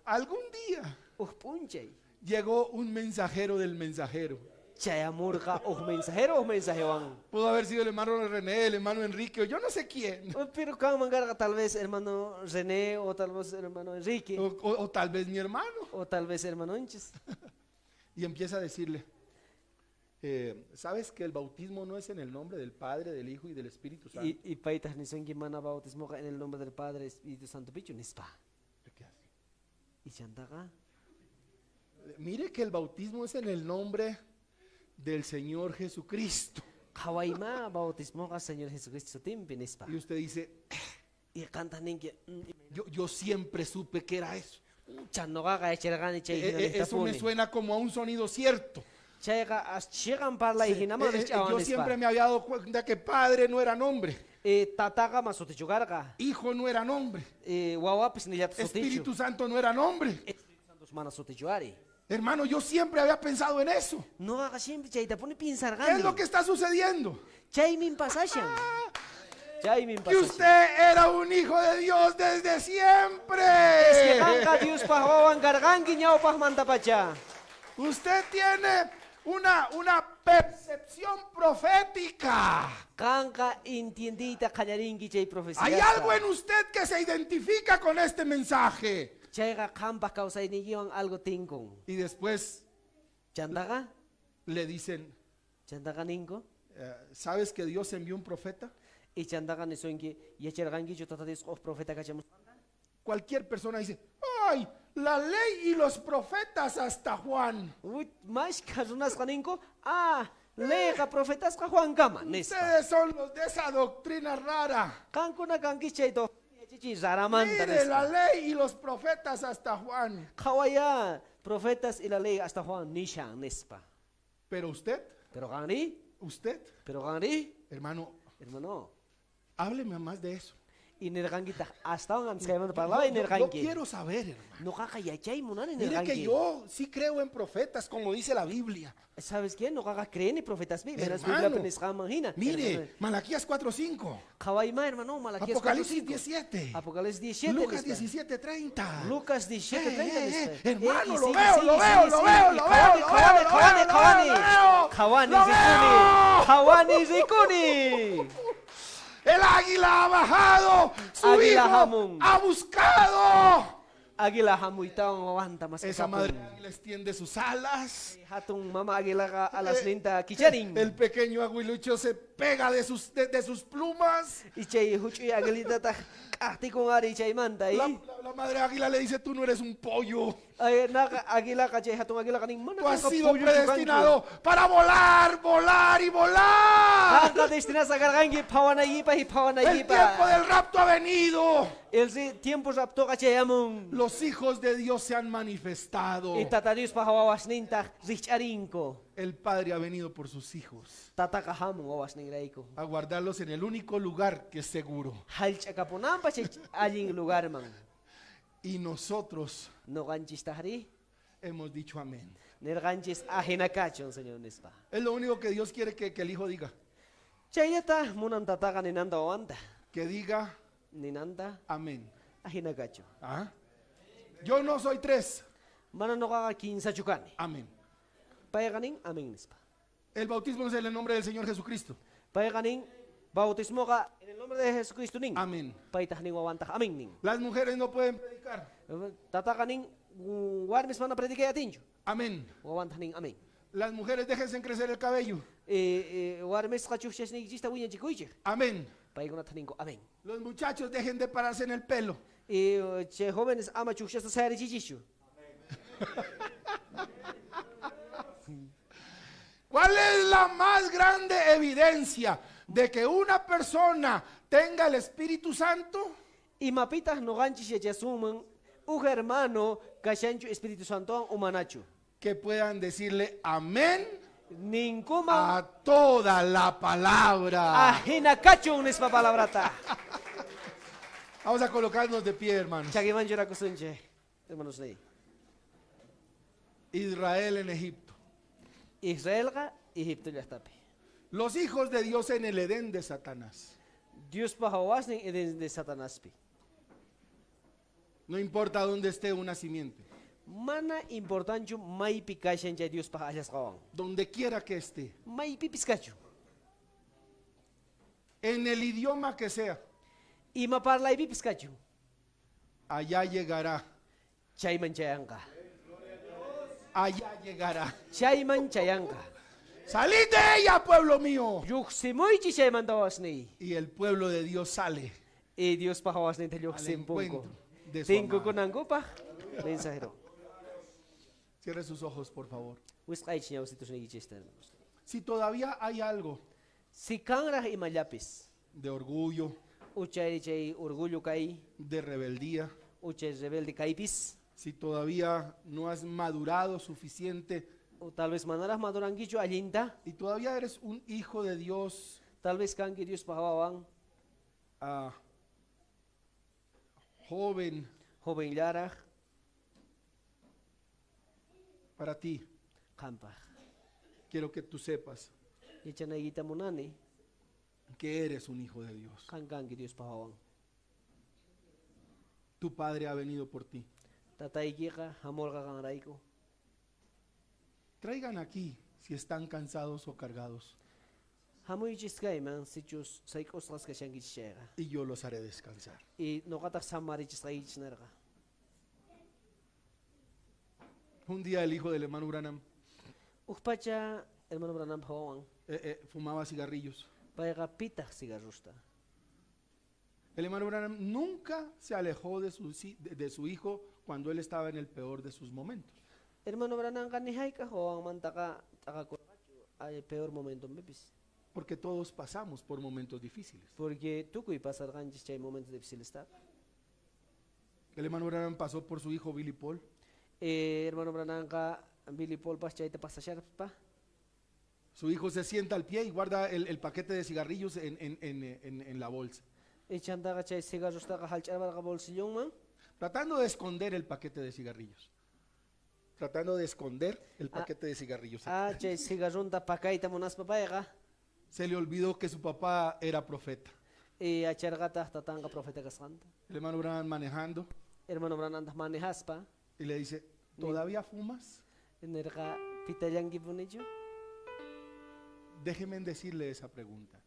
S10: Algún día
S3: uj p'unchay
S10: llegó un mensajero del mensajero.
S3: chayamurqa uj mensajero uj mensajewan.
S10: Pudo haber sido el hermano René, el hermano Enrique, o yo no sé quién.
S3: Pero kanman karqa tal vez hermano René o tal vez hermano Enrique
S10: O tal vez mi hermano.
S3: o tal vez hermanonchis.
S10: Y empieza a decirle, ¿sabes que el bautismo no es en el nombre del Padre, del Hijo y del Espíritu Santo?
S3: Y paytaj nisunki mana bautismoqa en el nombre del Padre, Espíritu Santo pichu nispa.
S10: ¿Qué hace?
S3: Y chantaqa
S10: Mire que el bautismo es en el nombre del Señor Jesucristo.
S3: qhawayma bautismoqa Señor Jesucristo sutinpi nispa.
S10: Y usted dice,
S3: Y qantaj ninki
S10: yo siempre supe que era eso.
S3: Cha noqaqa yacharqani chay hina
S10: Eso me
S3: niqtapuni.
S10: suena como a un sonido cierto.
S3: Chayqa as chiqan parlay hinaman rikch'awan
S10: Yo
S3: nispa.
S10: siempre me había dado cuenta que padre no era nombre,
S3: Tataqa ma sutichu karqa.
S10: hijo no era nombre,
S3: Wawapis nillata sutichu.
S10: Espíritu Santo no era nombre.
S3: Espíritu Santo mana sutichu ari.
S10: Hermano, yo siempre había pensado en eso.
S3: Noqaqa siempre chaytapuni
S10: ¿Qué es
S3: pinsarqani.
S10: lo que está sucediendo?
S3: Chaymin pasashan. Chaymin
S10: Que
S3: pasashan.
S10: usted era un hijo de Dios desde siempre.
S3: Es que qanqa Diospaj wawan karqanki ñawpajmantapacha.
S10: Usted tiene una percepción profética.
S3: Qanqa entiendiyta qallarinki chay profeciasta.
S10: Hay algo en usted que se identifica con este mensaje.
S3: Chayqa qampaj kawsayniykiwan algo tinkun.
S10: Y después
S3: Chantaqa?
S10: le dicen,
S3: Chantaqa ninku?
S10: ¿sabes que Dios envió un profeta?
S3: Y chantaqa nisunki yacharqankichu Tata Dios uj profeta kachamusqanta?
S10: Cualquier persona dice, ¡ay! La ley y los profetas hasta Juan.
S3: Uy, mashkha runasqa ninku, ah, leyqa profetasqa Juankama, nispa.
S10: Ustedes son los de esa doctrina rara.
S3: Qankuna kankichis chay doctrina yachachiy raramanta,
S10: Mire, la
S3: nispa.
S10: ley y los profetas hasta Juan.
S3: Qhawaya, profetas y la ley hasta Juan nishan, nispa.
S10: Pero usted,
S3: Pero qanri,
S10: usted,
S3: pero qanri,
S10: hermano,
S3: hermano,
S10: hábleme más de eso.
S3: Y nirqankitaq astawan antes kaymanta parlaba y
S10: Yo
S3: nirqanki.
S10: quiero saber, hermano.
S3: Noqaqa yachay munani
S10: Mire que
S3: nirqanki.
S10: yo sí creo en profetas, como dice la Biblia.
S3: ¿Sabes qué? Noqaqa creeni profetaspi, verás
S10: Hermano,
S3: Bibliapi nisqanman hina.
S10: Mire,
S3: Hermano.
S10: Malaquías 4:5.
S3: Qhawayma, hermano, Malaquías
S10: Apocalipsis
S3: 4:5.
S10: 17.
S3: Apocalipsis 17,
S10: Lucas
S3: nispa.
S10: 17:30.
S3: Lucas 17:30, nispa.
S10: Hermano,
S3: Y
S10: lo
S3: sigue,
S10: veo,
S3: sigue,
S10: lo veo,
S3: sigue,
S10: lo
S3: sigue.
S10: veo,
S3: Y
S10: lo
S3: qhawani,
S10: veo, lo
S3: qhawani,
S10: veo,
S3: qhawani,
S10: lo veo,
S3: qhawani.
S10: lo veo.
S3: Qhawani,
S10: Lo
S3: rikuni.
S10: veo.
S3: Qhawani, rikuni.
S10: El águila ha bajado, su
S3: Águila
S10: hijo
S3: hamun.
S10: ha buscado.
S3: Águila hamuytawan wawanta
S10: Esa
S3: mask'apun.
S10: madre águila extiende sus alas.
S3: Hatun mama águilaqa alasninta kicharin.
S10: El pequeño aguilucho se pega de sus plumas.
S3: Y chay huch'uy aguilitataq k'ajtikun ari chaymanta,
S10: La madre águila le dice, tú no eres un pollo.
S3: Ay, naqa águilaqa chay hatun águilaqa nin, mana
S10: Tú has
S3: qanqa
S10: sido
S3: pollochu kanki.
S10: predestinado para volar, volar y volar.
S3: Qanqa destinasqa karqanki phawanaypaj y phawanaypaj.
S10: El tiempo del rapto ha venido.
S3: El tiempo raptoqa chayamun.
S10: Los hijos de Dios se han manifestado.
S3: Y tata Diospaj wawasnintaq rikch'arinko.
S10: El Padre ha venido por sus hijos.
S3: Tataqa hamun wawasninrayku.
S10: A guardarlos en el único lugar que es seguro.
S3: Hallch'akapunanpaj chay allin lugarman.
S10: Y nosotros
S3: Noqanchistaqri
S10: hemos dicho amén.
S3: Nirqanchis ajinakachun, Señor nispa.
S10: Es lo único que Dios quiere que el hijo diga.
S3: Chayllata munan tataqa ninanta wawanta.
S10: Que diga
S3: ninanta
S10: amén.
S3: Ajinakachu.
S10: ¿Ah? Yo no soy tres.
S3: Mana noqaqa kinsachu kani.
S10: Amén.
S3: Payqa nin amén nispa.
S10: El bautismo es en el nombre del Señor Jesucristo.
S3: Payqa nin bautismoqa en el nombre de Jesucristo nin.
S10: Amén.
S3: Paytaq nin wawantaq amén nin.
S10: Las mujeres no pueden predicar.
S3: Tataqa nin warmis mana predicay atinchu.
S10: Amén.
S3: Wawantaq nin amén.
S10: Las mujeres déjense crecer el cabello.
S3: Warmisqa chujchasniykichista wiñachikuychej.
S10: Amén.
S3: Paykunata ninku amén.
S10: Los muchachos dejen de pararse en el pelo.
S3: Chay jóvenes ama chujchasta sayarichichischu.
S10: ¿Cuál es la más grande evidencia de que una persona tenga el Espíritu Santo?
S3: Imapitaq noqanchis yachasunman uj hermano kashanchu Espíritu Santowan umanachu.
S10: Que puedan decirle amén
S3: Ninkuman
S10: a toda la palabra.
S3: Ajina kachun nispa palabrata.
S10: Vamos a colocarnos de pie, hermanos.
S3: Chakiman churakusunchej, hermanos ley.
S10: Israel en Egipto.
S3: Israelqa Egipto llaqtapi.
S10: Los hijos de Dios en el Edén de Satanás.
S3: Diospa wawasnin Edén de Satanaspi.
S10: No importa dónde esté una simiente.
S3: Mana importanchu maypi kashan chay Diospaj allasqawan.
S10: Donde quiera que esté.
S3: Maypipis kachun.
S10: En el idioma que sea.
S3: Ima parlaypipis kachun.
S10: Allá llegará.
S3: Chayman chayanqa.
S10: Allá llegará.
S3: Chayman chayanqa.
S10: Salid de ella, pueblo mío.
S3: Lluqsimuychis chaymanta wawasniy.
S10: Y el pueblo de Dios sale.
S3: Y Diospaj wawasninta
S10: Al
S3: lluqsimpunku.
S10: encuentro de su amado.
S3: Tinkukunankupaj mensajero.
S10: Cierre sus ojos, por favor.
S3: Wisq'aychis ñawsitusniykichista, hermanos.
S10: Si todavía hay algo
S3: Si kanraj imallapis
S10: de orgullo,
S3: uchayri chay orgullo kay,
S10: de rebeldía,
S3: uchay rebelde kaypis,
S10: si todavía no has madurado suficiente
S3: o tal vez manaraj madurankichu allinta,
S10: y todavía eres un hijo de Dios,
S3: tal vez kanki Diospaj wawan,
S10: joven,
S3: jovenllaraj,
S10: para ti,
S3: qampaj.
S10: Quiero que tú sepas
S3: Yachanaykita munani
S10: que eres un hijo de Dios.
S3: qan kanki Diospaj wawan.
S10: Tu padre ha venido por ti.
S3: Tataykiqa hamurqa qanrayku.
S10: Traigan aquí si están cansados o cargados.
S3: Hamuychis kayman sichus sayk'usqas kashankichis chayqa.
S10: Y yo los haré descansar.
S3: Y noqataq samarichisqaykichis nerqa.
S10: Un día el hijo del hermano Branham
S3: Uj pacha hermano Branham wawan
S10: fumaba cigarrillos.
S3: Payqa pitaq cigarrosta.
S10: El hermano Branham nunca se alejó de su hijo cuando él estaba en el peor de sus momentos.
S3: Hermano Branhamqa ni hayk'aq wawanmantaqa t'aqakurqachu al peor momento pipis.
S10: Porque todos pasamos por momentos difíciles.
S3: Porque tukuy pasarqanchis chay momentos difíciles ta.
S10: El hermano Branham pasó por su hijo Billy Paul.
S3: Hermano Branhamqa Billy Paul pas chayta pasasharpa.
S10: Su hijo se sienta al pie y guarda el paquete de cigarrillos en la bolsa.
S3: Chantaqa chay cigarrostaqa hallch'arparqa bolsillonman.
S10: Tratando de esconder el paquete de cigarrillos. Tratando de esconder el paquete de cigarrillos.
S3: Chay cigarronta pakayta munaspa payqa.
S10: Se le olvidó que su papá era profeta.
S3: Y acharqataq tatanqa profeta kasqanta.
S10: El hermano Branham manejando.
S3: Hermano Branham manejaspa.
S10: Y le dice, ¿todavía fumas?
S3: Nerqa pitallankipunichu?
S10: Déjenme decirle esa pregunta.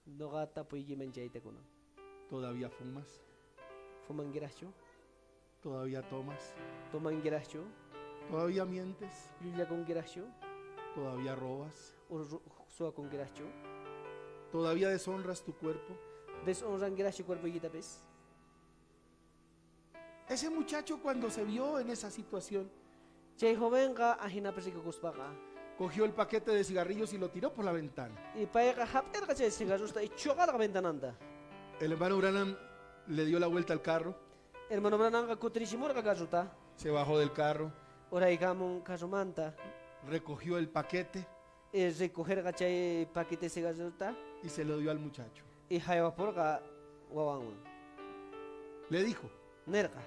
S3: Noqa tapuykiman chayta kunan.
S10: ¿Todavía fumas?
S3: Fumankiraqchu?
S10: ¿Todavía tomas?
S3: Tomankiraqchu?
S10: ¿Todavía mientes?
S3: Llullakunkiraqchu?
S10: ¿Todavía robas?
S3: Suwakunkiraqchu?
S10: ¿Todavía deshonras tu cuerpo?
S3: Deshonrankiraqchu cuerpoykitapis?
S10: Ese muchacho cuando se vio en esa situación,
S3: Chay jovenqa ajinapi rikukuspaqa,
S10: cogió el paquete de cigarrillos y lo tiró por la ventana.
S3: Y payqa hap'irqa chay cigarrosta y chuqarqa ventananta.
S10: El hermano Branham le dio la vuelta al carro.
S3: Hermano Branhamqa kutirichimurqa carrota.
S10: Se bajó del carro.
S3: Uraykamun carromanta.
S10: Recogió el paquete.
S3: Y recogerqa chay paquete de cigarrota.
S10: Y se lo dio al muchacho.
S3: Y haywapurqa wawanman.
S10: Le dijo:
S3: Nerqa.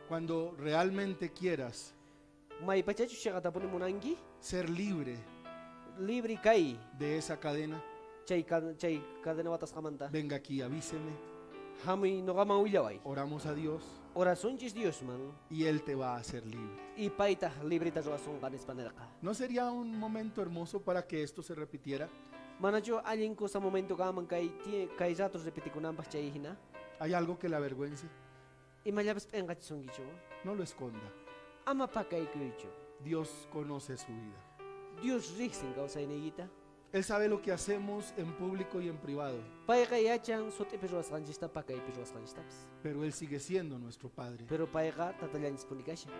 S10: Cuando realmente quieras
S3: Maypachachu chayqatapuni munanki?
S10: ser libre
S3: Libre kay
S10: de esa cadena,
S3: chay chay cadena watasqamanta.
S10: Venga aquí, avíseme.
S3: Hamuy noqaman willaway.
S10: Oramos a Dios.
S3: Orasunchis Diosman.
S10: Y Él te va a hacer libre.
S3: Y paytaj libreta ruwasunqa nispa nerqa.
S10: ¿No sería un momento hermoso para que esto se repitiera?
S3: Manachu allin kusa momento kanman kay tie, kay rato repitikunanpaj chay hina?
S10: ¿Hay algo que la avergüence?
S3: Imallapis p'enqachisunkichu?
S10: No lo esconda.
S3: Ama pakaykuychu.
S10: Dios conoce su vida.
S3: Dios riqsin kawsayniykita.
S10: Él sabe lo que hacemos en público y en privado.
S3: Payqa yachan sut'ipi ruwasqanchista pakaypi ruwasqanchistapis.
S10: Pero Él sigue siendo nuestro Padre.
S3: Pero payqa tatallanchispuni kashan.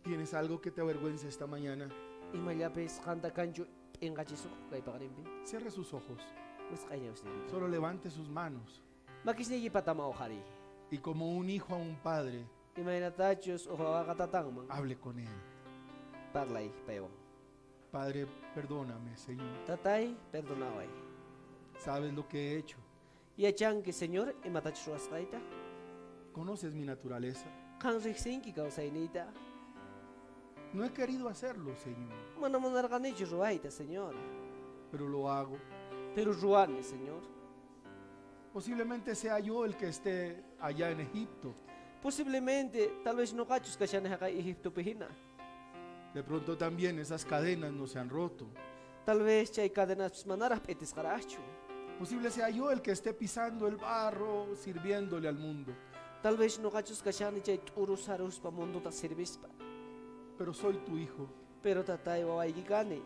S10: ¿Tienes algo que te avergüence esta mañana?
S3: Imallapis qanta kanchu p'inqachisuq kay paqarinpi.
S10: Cierre sus ojos.
S3: Wisq'ay ñawisniykita.
S10: Solo levante sus manos.
S3: Makisniyki pataman uqhariy.
S10: Y como un hijo a un padre,
S3: Imaynatachus uj wawaqa tatanman.
S10: hable con él.
S3: Parlay paywan.
S10: Padre, perdóname, Señor.
S3: Tatay, perdonaway.
S10: Sabes lo que he hecho.
S3: Yachanki, Señor, imatachus ruwasqayta.
S10: Conoces mi naturaleza.
S3: Qan riqsinki kawsayniyta.
S10: No he querido hacerlo, Señor,
S3: Mana munarqanichu ruwayta, Señor.
S10: pero lo hago.
S3: Pero ruwani, Señor.
S10: Posiblemente sea yo el que esté allá en Egipto.
S3: Posiblemente, tal vez noqachus kashani haqay Egiptopi hina.
S10: De pronto también esas cadenas no se han roto.
S3: Tal vez chay cadenaspis manaraj p'itisqarajchu.
S10: Posible sea yo el que esté pisando el barro, sirviéndole al mundo.
S3: Tal vez noqachus kashani chay t'uru saruspa mundota sirvispa.
S10: Pero soy tu hijo
S3: Pero tatay wawayki kani.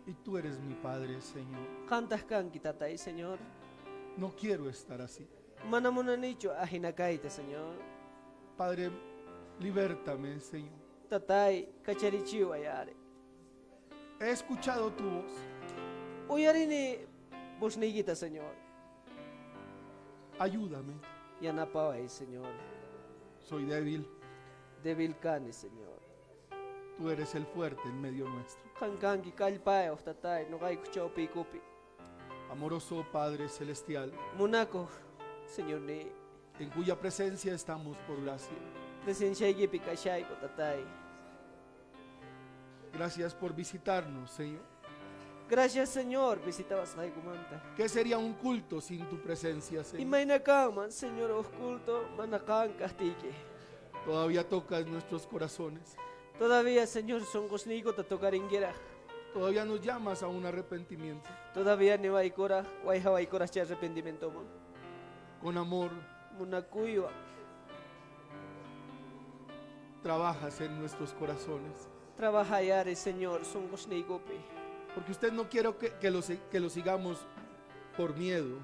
S10: y tú eres mi padre, Señor.
S3: Qantaj kanki tatay, Señor.
S10: No quiero estar así.
S3: Mana munanichu ajina kayta, Señor.
S10: Padre, libértame, Señor.
S3: Tatay, kacharichiway ari.
S10: He escuchado tu voz.
S3: Uyarini vozniykita, Señor.
S10: Ayúdame.
S3: Yanapaway, Señor.
S10: Soy débil.
S3: Débil kani, Señor.
S10: Tú eres el fuerte en medio nuestro.
S3: Qan kanki kallpayoj, tatay, noqaykuq chawpiykupi.
S10: Amoroso Padre Celestial,
S3: Munakuq, Señor ni.
S10: en cuya presencia estamos por gracia.
S3: Presenciaykipi kashayku, tatay.
S10: Gracias por visitarnos, Señor.
S3: Gracias, Señor, visitawasqaykumanta.
S10: ¿Qué sería un culto sin tu presencia, Señor?
S3: Imayna kanman, Señor, uj culto mana qan kajtiyki.
S10: Todavía tocas nuestros corazones.
S3: Todavía, Señor, sunqusniykuta tocarinquiraj.
S10: Todavía nos llamas a un arrepentimiento.
S3: Todavía niwaykuraj, wayjawaykuraj chay arrepentimientoman.
S10: Con amor
S3: Munakuywan
S10: trabajas en nuestros corazones.
S3: trabajayari, Señor, sunqusniykupi.
S10: Porque usted no quiere que lo sigamos por miedo.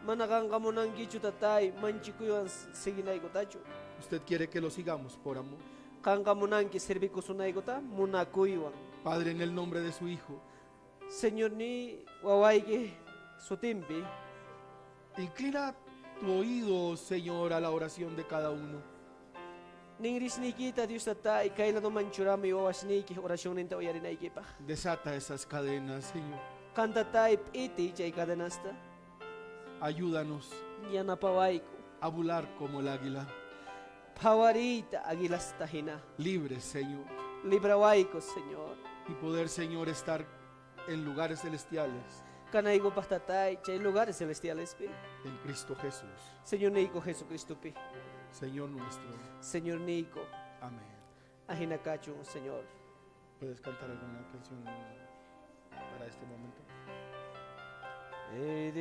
S3: Mana qanqa munankichu tatay, manchikuywan siguinaykutachu.
S10: Usted quiere que lo sigamos por amor.
S3: Qanqa munanki servikusunaykutá munakuywan.
S10: Padre, en el nombre de su Hijo,
S3: Señor ni wawayki sutinpi,
S10: inclina tu oído, Señor, a la oración de cada uno.
S3: Ninrisniykita Dios tatay, kay ladoman churami wawasniyki oracionninta uyarinaykipaj.
S10: Desata esas cadenas, Señor.
S3: Qan tatay p'itiy chay cadenasta.
S10: Ayúdanos
S3: Yanapawayku.
S10: a volar como el águila.
S3: Phawariyta aguilasta hina.
S10: Libre, Señor.
S3: Librawayku, Señor.
S10: Y poder, Señor, estar en lugares celestiales.
S3: Kanaykupaj tatay, chay lugares celestialespi.
S10: En Cristo Jesús.
S3: Señor niyku Jesucristopi.
S10: Señor nuestro.
S3: Señor niyku.
S10: Amén.
S3: Ajina kachun, Señor.
S10: ¿Puedes cantar alguna canción para este momento?
S3: He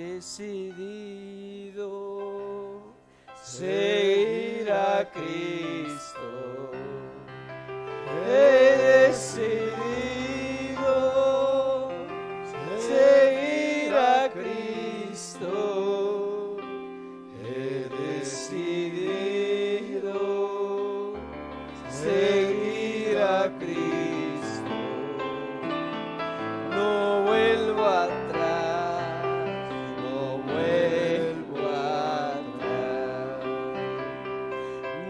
S3: decidido seguir a Cristo. He decidido seguir a Cristo. He decidido seguir a Cristo. No vuelvo atrás, no vuelvo atrás,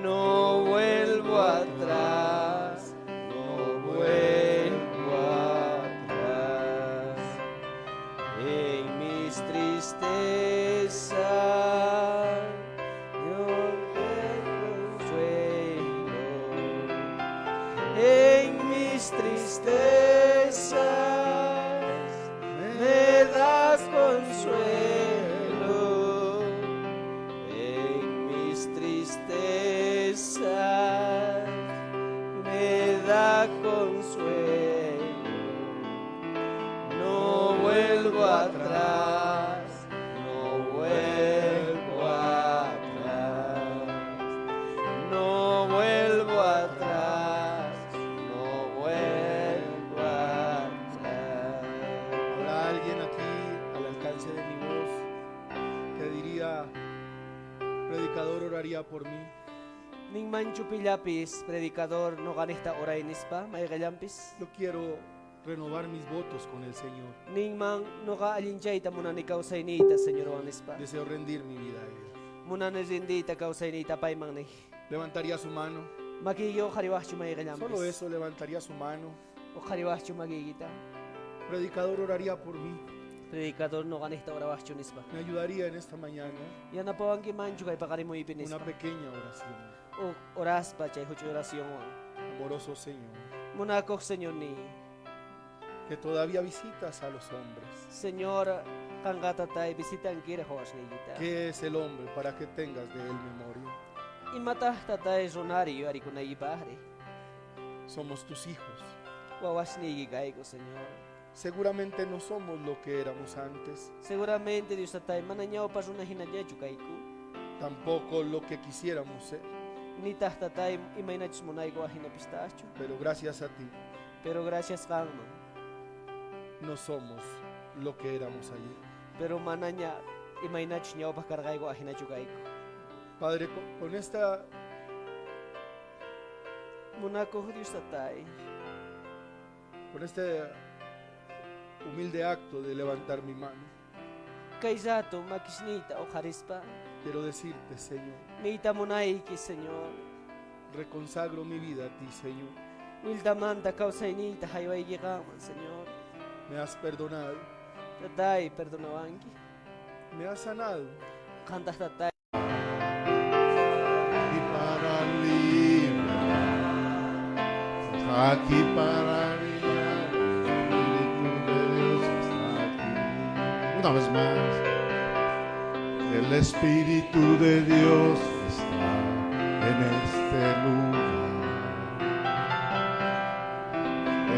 S3: no vuelvo atrás, no vuelvo atrás. En mis tristezas, Dios me consuelo. En mis tristezas me das consuelo. En mis tristezas me da consuelo. No vuelvo atrás, no vuelvo atrás, no vuelvo atrás, no vuelvo atrás.
S10: ¿Habrá alguien aquí al alcance de mi voz que diría, predicador, oraría por mí?
S3: Ninmanchu pillapis, predicador, noqanejta oray nispa, mayqallampis.
S10: Yo quiero renovar mis votos con el Señor.
S3: Ninman noqa allinchayta munani kawsayniyta, Señorwan nispa.
S10: Deseo rendir mi vida a Él.
S3: Munani rindiyta kawsayniyta payman nej.
S10: Levantaría su mano.
S3: Makiyki uqhariwaqchu mayqallampis.
S10: Solo eso, levantaría su mano.
S3: Uqhariwaqchu makiykita.
S10: Predicador, oraría por mí.
S3: Predicador, noqanejta orawaqchu nispa.
S10: Me ayudaría en esta mañana.
S3: Yanapawankimanchu kay paqarimuypi nispa.
S10: Una pequeña oración.
S3: Oraspa chay huch'uy oracionwan.
S10: Amoroso Señor.
S3: Munakuq Señorniy.
S10: Que todavía visitas a los hombres.
S3: Señor, qanqa tatay visitankiraj wawasniykita.
S10: ¿Qué es el hombre para que tengas de él memoria?
S3: Imataq tatay runari yuyarikunaykipaqri.
S10: Somos tus hijos.
S3: Wawasniyki kayku, Señor.
S10: Seguramente no somos lo que éramos antes.
S3: Seguramente, Dios tatay, mana ñawpa runa hinallachu kayku.
S10: Tampoco lo que quisiéramos ser.
S3: Nitaq tatay imaynachus munayku ajinapistaqchu.
S10: Pero gracias a ti.
S3: Pero gracias qanman.
S10: No somos lo que éramos ayer.
S3: Pero manaña imaynachus ñawpaq karqayku ajinachu kayku.
S10: Padre, con esta
S3: Munakuq Dios tatay.
S10: Con este humilde acto de levantar mi mano.
S3: Kay rato makisniyta uqharispa.
S10: Quiero decirte, Señor.
S3: Niyta munayki, Señor.
S10: Reconsagro mi vida a ti, Señor.
S3: Wiltamanta kawsayniyta haywayki qanman, Señor.
S10: Me has perdonado.
S3: Tatay, perdonawanki.
S10: Me has sanado.
S3: Qantaq tatay.
S11: Y para liberar, está aquí para guiar, el Espíritu de Dios está aquí. Una vez más, el Espíritu de Dios está en este lugar.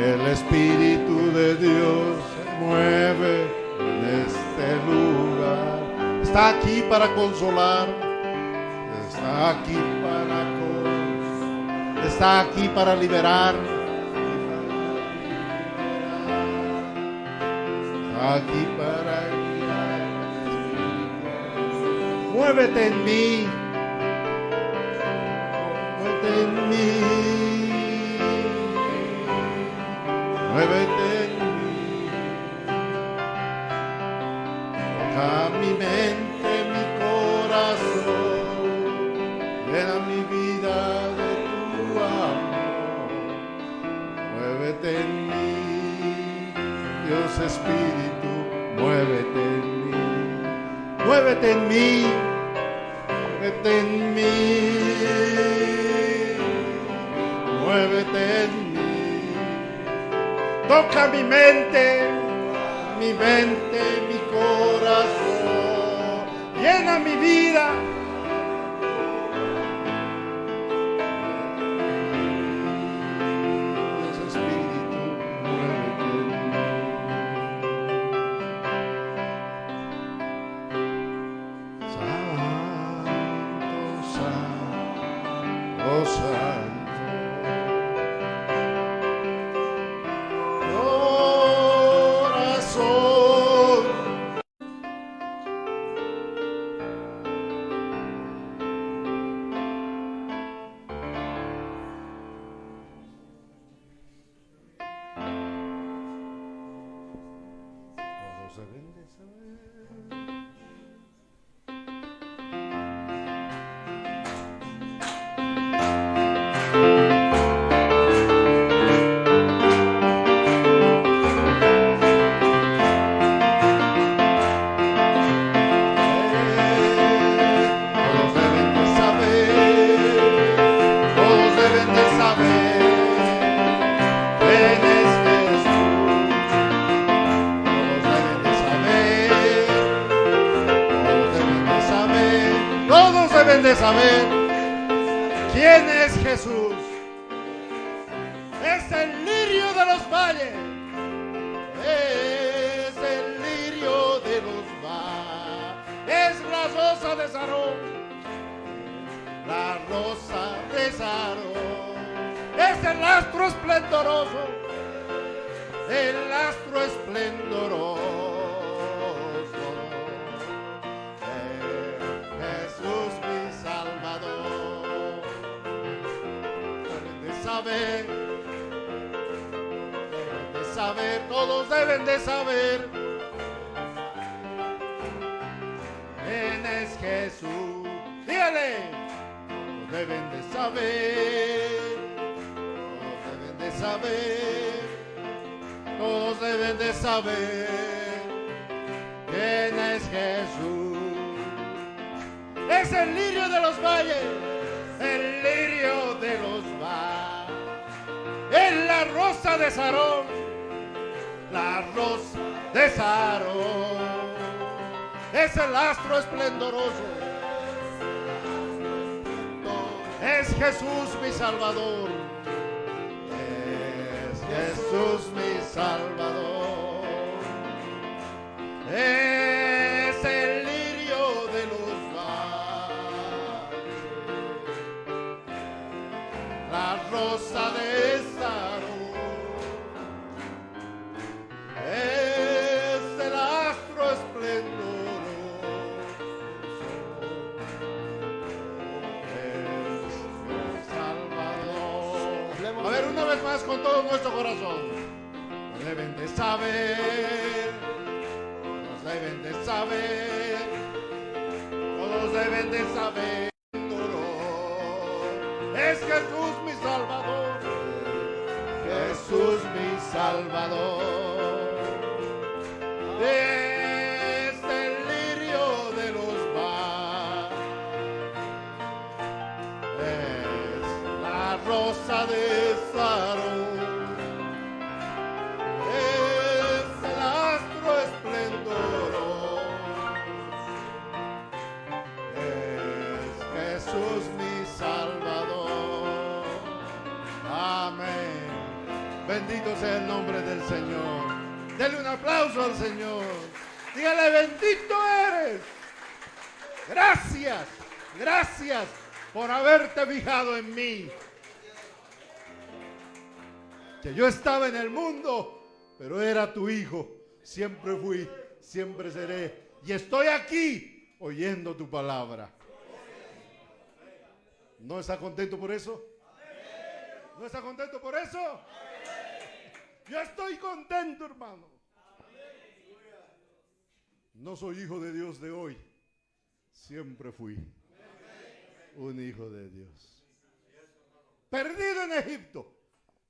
S11: El Espíritu de Dios se mueve en este lugar. Está aquí para consolar, está aquí para consolar, está aquí para liberar, está aquí para guiar. Muévete en mí, muévete en mí, muévete en mí. Toca mi mente, mi corazón, llena mi vida de tu amor. Muévete en mí, Dios Espíritu, muévete en mí. Muévete en mí, muévete en mí, muévete en mí. Toca mi mente, mi mente, mi corazón, llena mi vida. Dios Espíritu, muévete en mí. Santo, Santo, Santo. Corazón. Todos deben de saber. Todos deben de saber, todos deben de saber quién es Jesús. Todos deben de saber, todos deben de saber, todos deben de saber quién es Jesús. Es el lirio de los valles, es el lirio de los valles, es la rosa de Sarón, la rosa de Sarón, es el astro esplendoroso, el astro esplendoroso. Todos deben de saber quién es Jesús. Dígale, todos deben de saber, todos deben de saber, todos deben de saber quién es Jesús. Es el lirio de los valles, el lirio de los valles, es la rosa de Sarón, la rosa de Sarón, es el astro esplendoroso, es Jesús mi Salvador, es Jesús mi Salvador, es el lirio de los valles, la rosa de Sarón, es el astro esplendoroso, es mi Salvador. A ver, una vez más con todo nuestro corazón. Lo deben de saber, todos deben de saber, todos deben de saber. Es Jesús mi Salvador, Jesús mi Salvador. Es el lirio de los valles, es la rosa de Sarón, es el astro esplendoroso, es Jesús mi Salvador. Amén. Bendito sea el nombre del Señor. Dele un aplauso al Señor. Dígale, bendito eres. Gracias, gracias por haberte fijado en mí. Que yo estaba en el mundo, pero era tu hijo. Siempre fui, siempre seré. Y estoy aquí oyendo tu palabra. ¿No está contento por eso? ¿No está contento por eso? Yo estoy contento, hermano. No soy hijo de Dios de hoy. Siempre fui un hijo de Dios. Perdido en Egipto,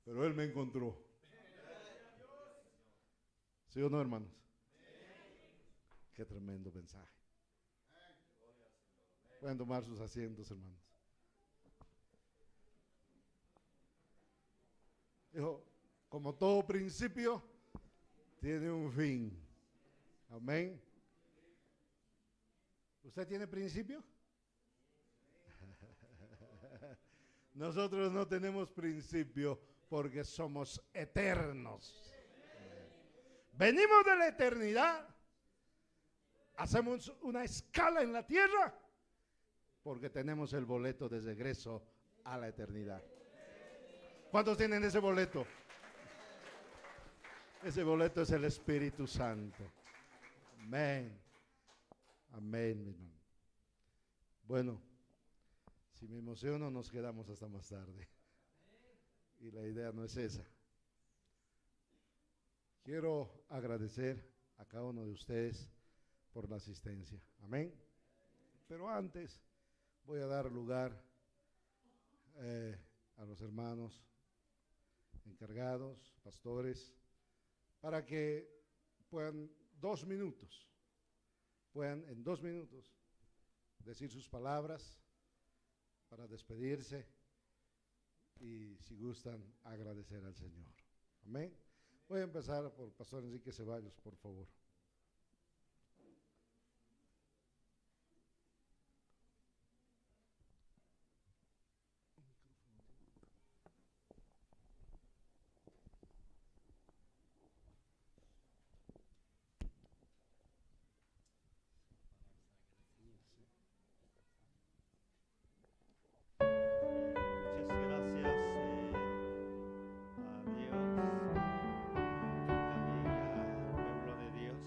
S11: pero Él me encontró. ¿Sí o no, hermanos? Qué tremendo mensaje. Pueden tomar sus asientos, hermanos. Dijo, como todo principio, tiene un fin. Amén. ¿Usted tiene principio? Nosotros no tenemos principio porque somos eternos. Venimos de la eternidad, hacemos una escala en la tierra porque tenemos el boleto de regreso a la eternidad. ¿Cuántos tienen ese boleto? Ese boleto es el Espíritu Santo. Amén. Amén, mi hermano. Bueno, si me emociono nos quedamos hasta más tarde. Y la idea no es esa. Quiero agradecer a cada uno de ustedes por la asistencia. Amén. Pero antes voy a dar lugar a los hermanos encargados, pastores, para que puedan en 2 minutos decir sus palabras para despedirse y, si gustan, agradecer al Señor. Amén. Voy a empezar por Pastor Enrique Ceballos, por favor.
S6: Muchas gracias a Dios, también al pueblo de Dios.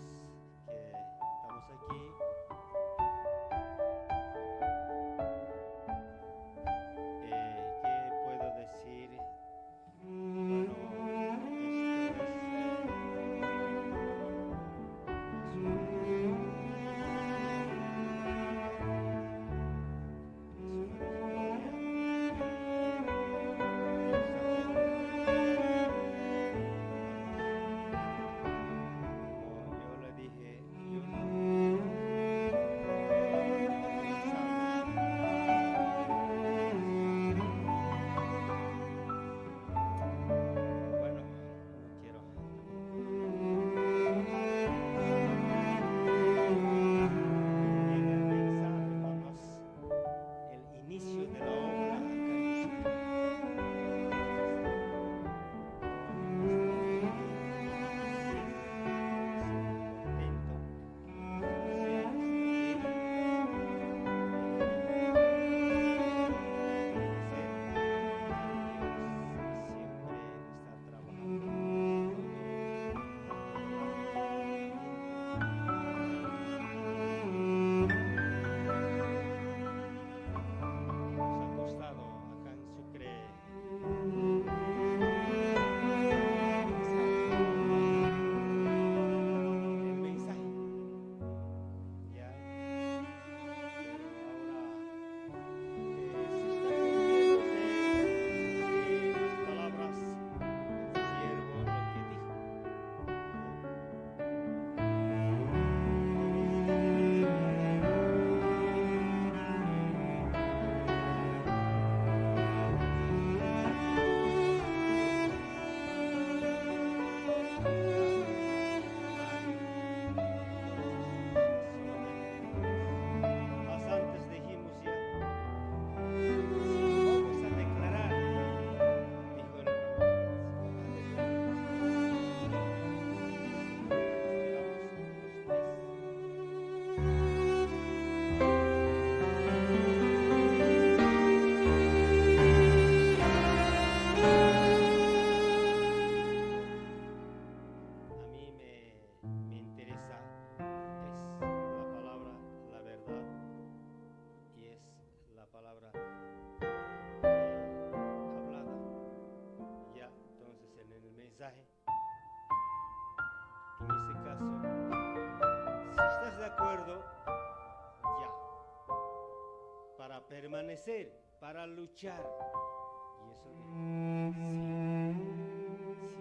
S12: acuerdo, ya, para permanecer, para luchar. Y eso dijo, sí,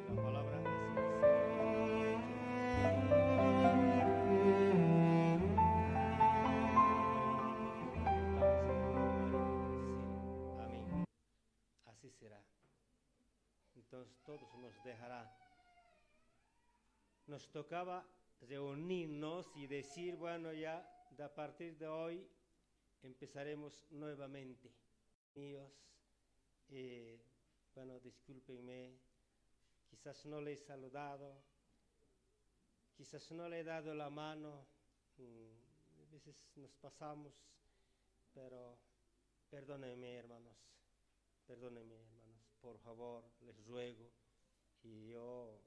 S12: si la palabra así dice. Sí, amén. Así será. Entonces todos nos dejará. Nos tocaba reunirnos y decir, bueno, ya de a partir de hoy empezaremos nuevamente. Míos, bueno, discúlpenme, quizás no le he saludado, quizás no le he dado la mano, a veces nos pasamos, pero perdónenme, hermanos, perdónenme, hermanos, por favor, les ruego, y yo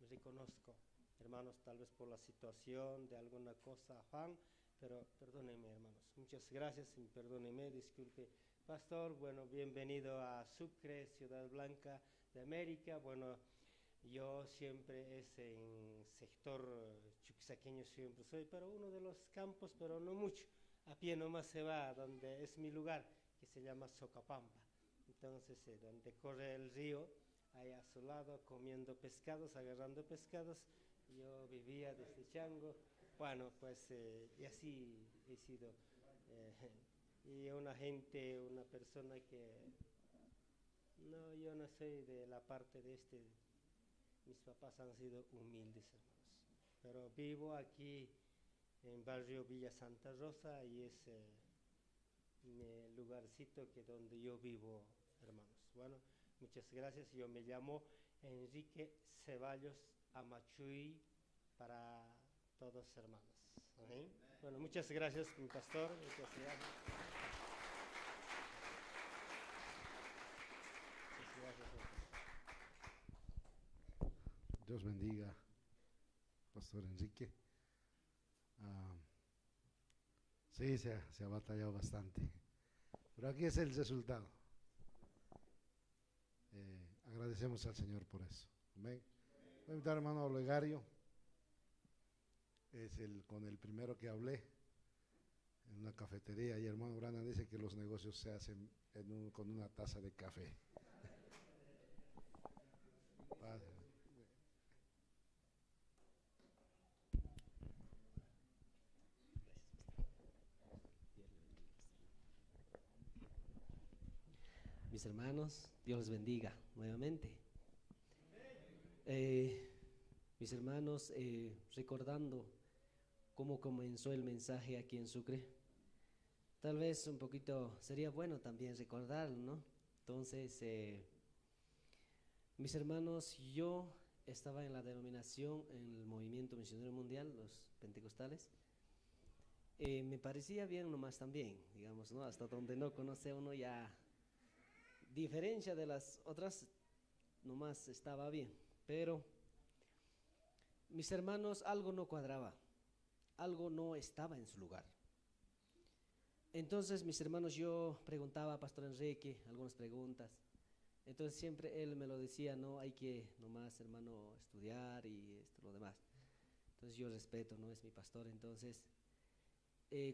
S12: reconozco, hermanos, tal vez por la situación de alguna cosa, afán, pero perdónenme, hermanos. Muchas gracias y perdónenme, disculpe. Pastor, bueno, bienvenido a Sucre, Ciudad Blanca de América. Bueno, yo siempre es en sector chuquisaqueño, siempre soy, pero uno de los campos, pero no mucho. A pie nomás se va, donde es mi lugar, que se llama Socapampa. Entonces, donde corre el río, ahí a su lado, comiendo pescados, agarrando pescados. Yo vivía desde chango. Bueno, pues, y así he sido. Y una gente, una persona que, no, yo no soy de la parte de este, mis papás han sido humildes, hermanos. Pero vivo aquí en barrio Villa Santa Rosa y es mi lugarcito que donde yo vivo, hermanos. Bueno, muchas gracias. Yo me llamo Enrique Ceballos Amachuy para todos, hermanos. ¿Sí? Bueno, muchas gracias, mi pastor. Muchas gracias. Muchas gracias.
S11: Dios bendiga, Pastor Enrique. Sí, se ha batallado bastante, pero aquí es el resultado. Agradecemos al Señor por eso. Amén. Voy a invitar al hermano Olegario. Es el con el primero que hablé en una cafetería, y hermano Brana dice que los negocios se hacen con una taza de café. Padre.
S3: Mis hermanos, Dios les bendiga nuevamente. Mis hermanos, recordando cómo comenzó el mensaje aquí en Sucre, tal vez un poquito sería bueno también recordarlo, ¿no? Entonces, mis hermanos, yo estaba en la denominación, en el Movimiento Misionero Mundial, los pentecostales. Me parecía bien nomás también, digamos, ¿no? Hasta donde no conoce uno ya, diferencia de las otras, nomás estaba bien. Pero, mis hermanos, algo no cuadraba, algo no estaba en su lugar. Entonces, mis hermanos, yo preguntaba a Pastor Enrique algunas preguntas. Entonces siempre él me lo decía, no, hay que nomás, hermano, estudiar y esto, lo demás. Entonces yo respeto, no es mi pastor. Entonces,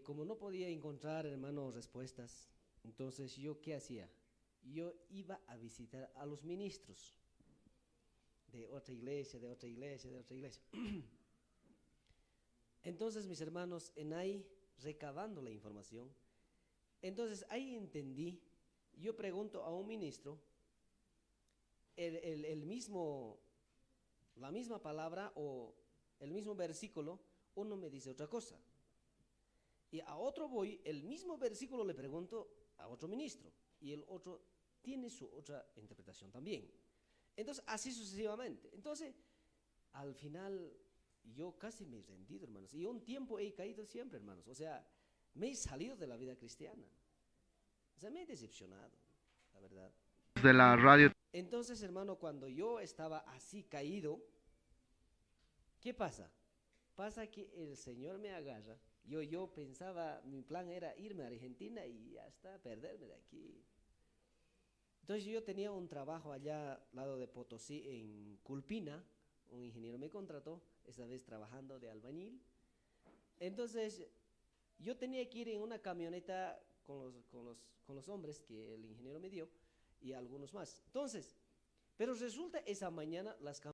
S3: como no podía encontrar, hermano, respuestas, entonces yo, ¿qué hacía? Yo iba a visitar a los ministros de otra iglesia, de otra iglesia, de otra iglesia. Entonces, mis hermanos, en ahí, recabando la información, entonces ahí entendí, yo pregunto a un ministro, el mismo, la misma palabra o el mismo versículo, uno me dice otra cosa. Y a otro voy, el mismo versículo le pregunto a otro ministro, y el otro tiene su otra interpretación también. Entonces, así sucesivamente. Entonces, al final, yo casi me he rendido, hermanos. Y un tiempo he caído siempre, hermanos. O sea, me he salido de la vida cristiana. O sea, me he decepcionado, la verdad.
S5: De la radio.
S3: Entonces, hermano, cuando yo estaba así caído, ¿qué pasa? Pasa que el Señor me agarra. Yo pensaba, mi plan era irme a Argentina y hasta perderme de aquí. Entonces yo tenía un trabajo allá al lado de Potosí, en Culpina. Un ingeniero me contrató, esta vez trabajando de albañil. Entonces, yo tenía que ir en una camioneta con los, con los, con los hombres que el ingeniero me dio y algunos más. Entonces, pero resulta esa mañana las camionetas.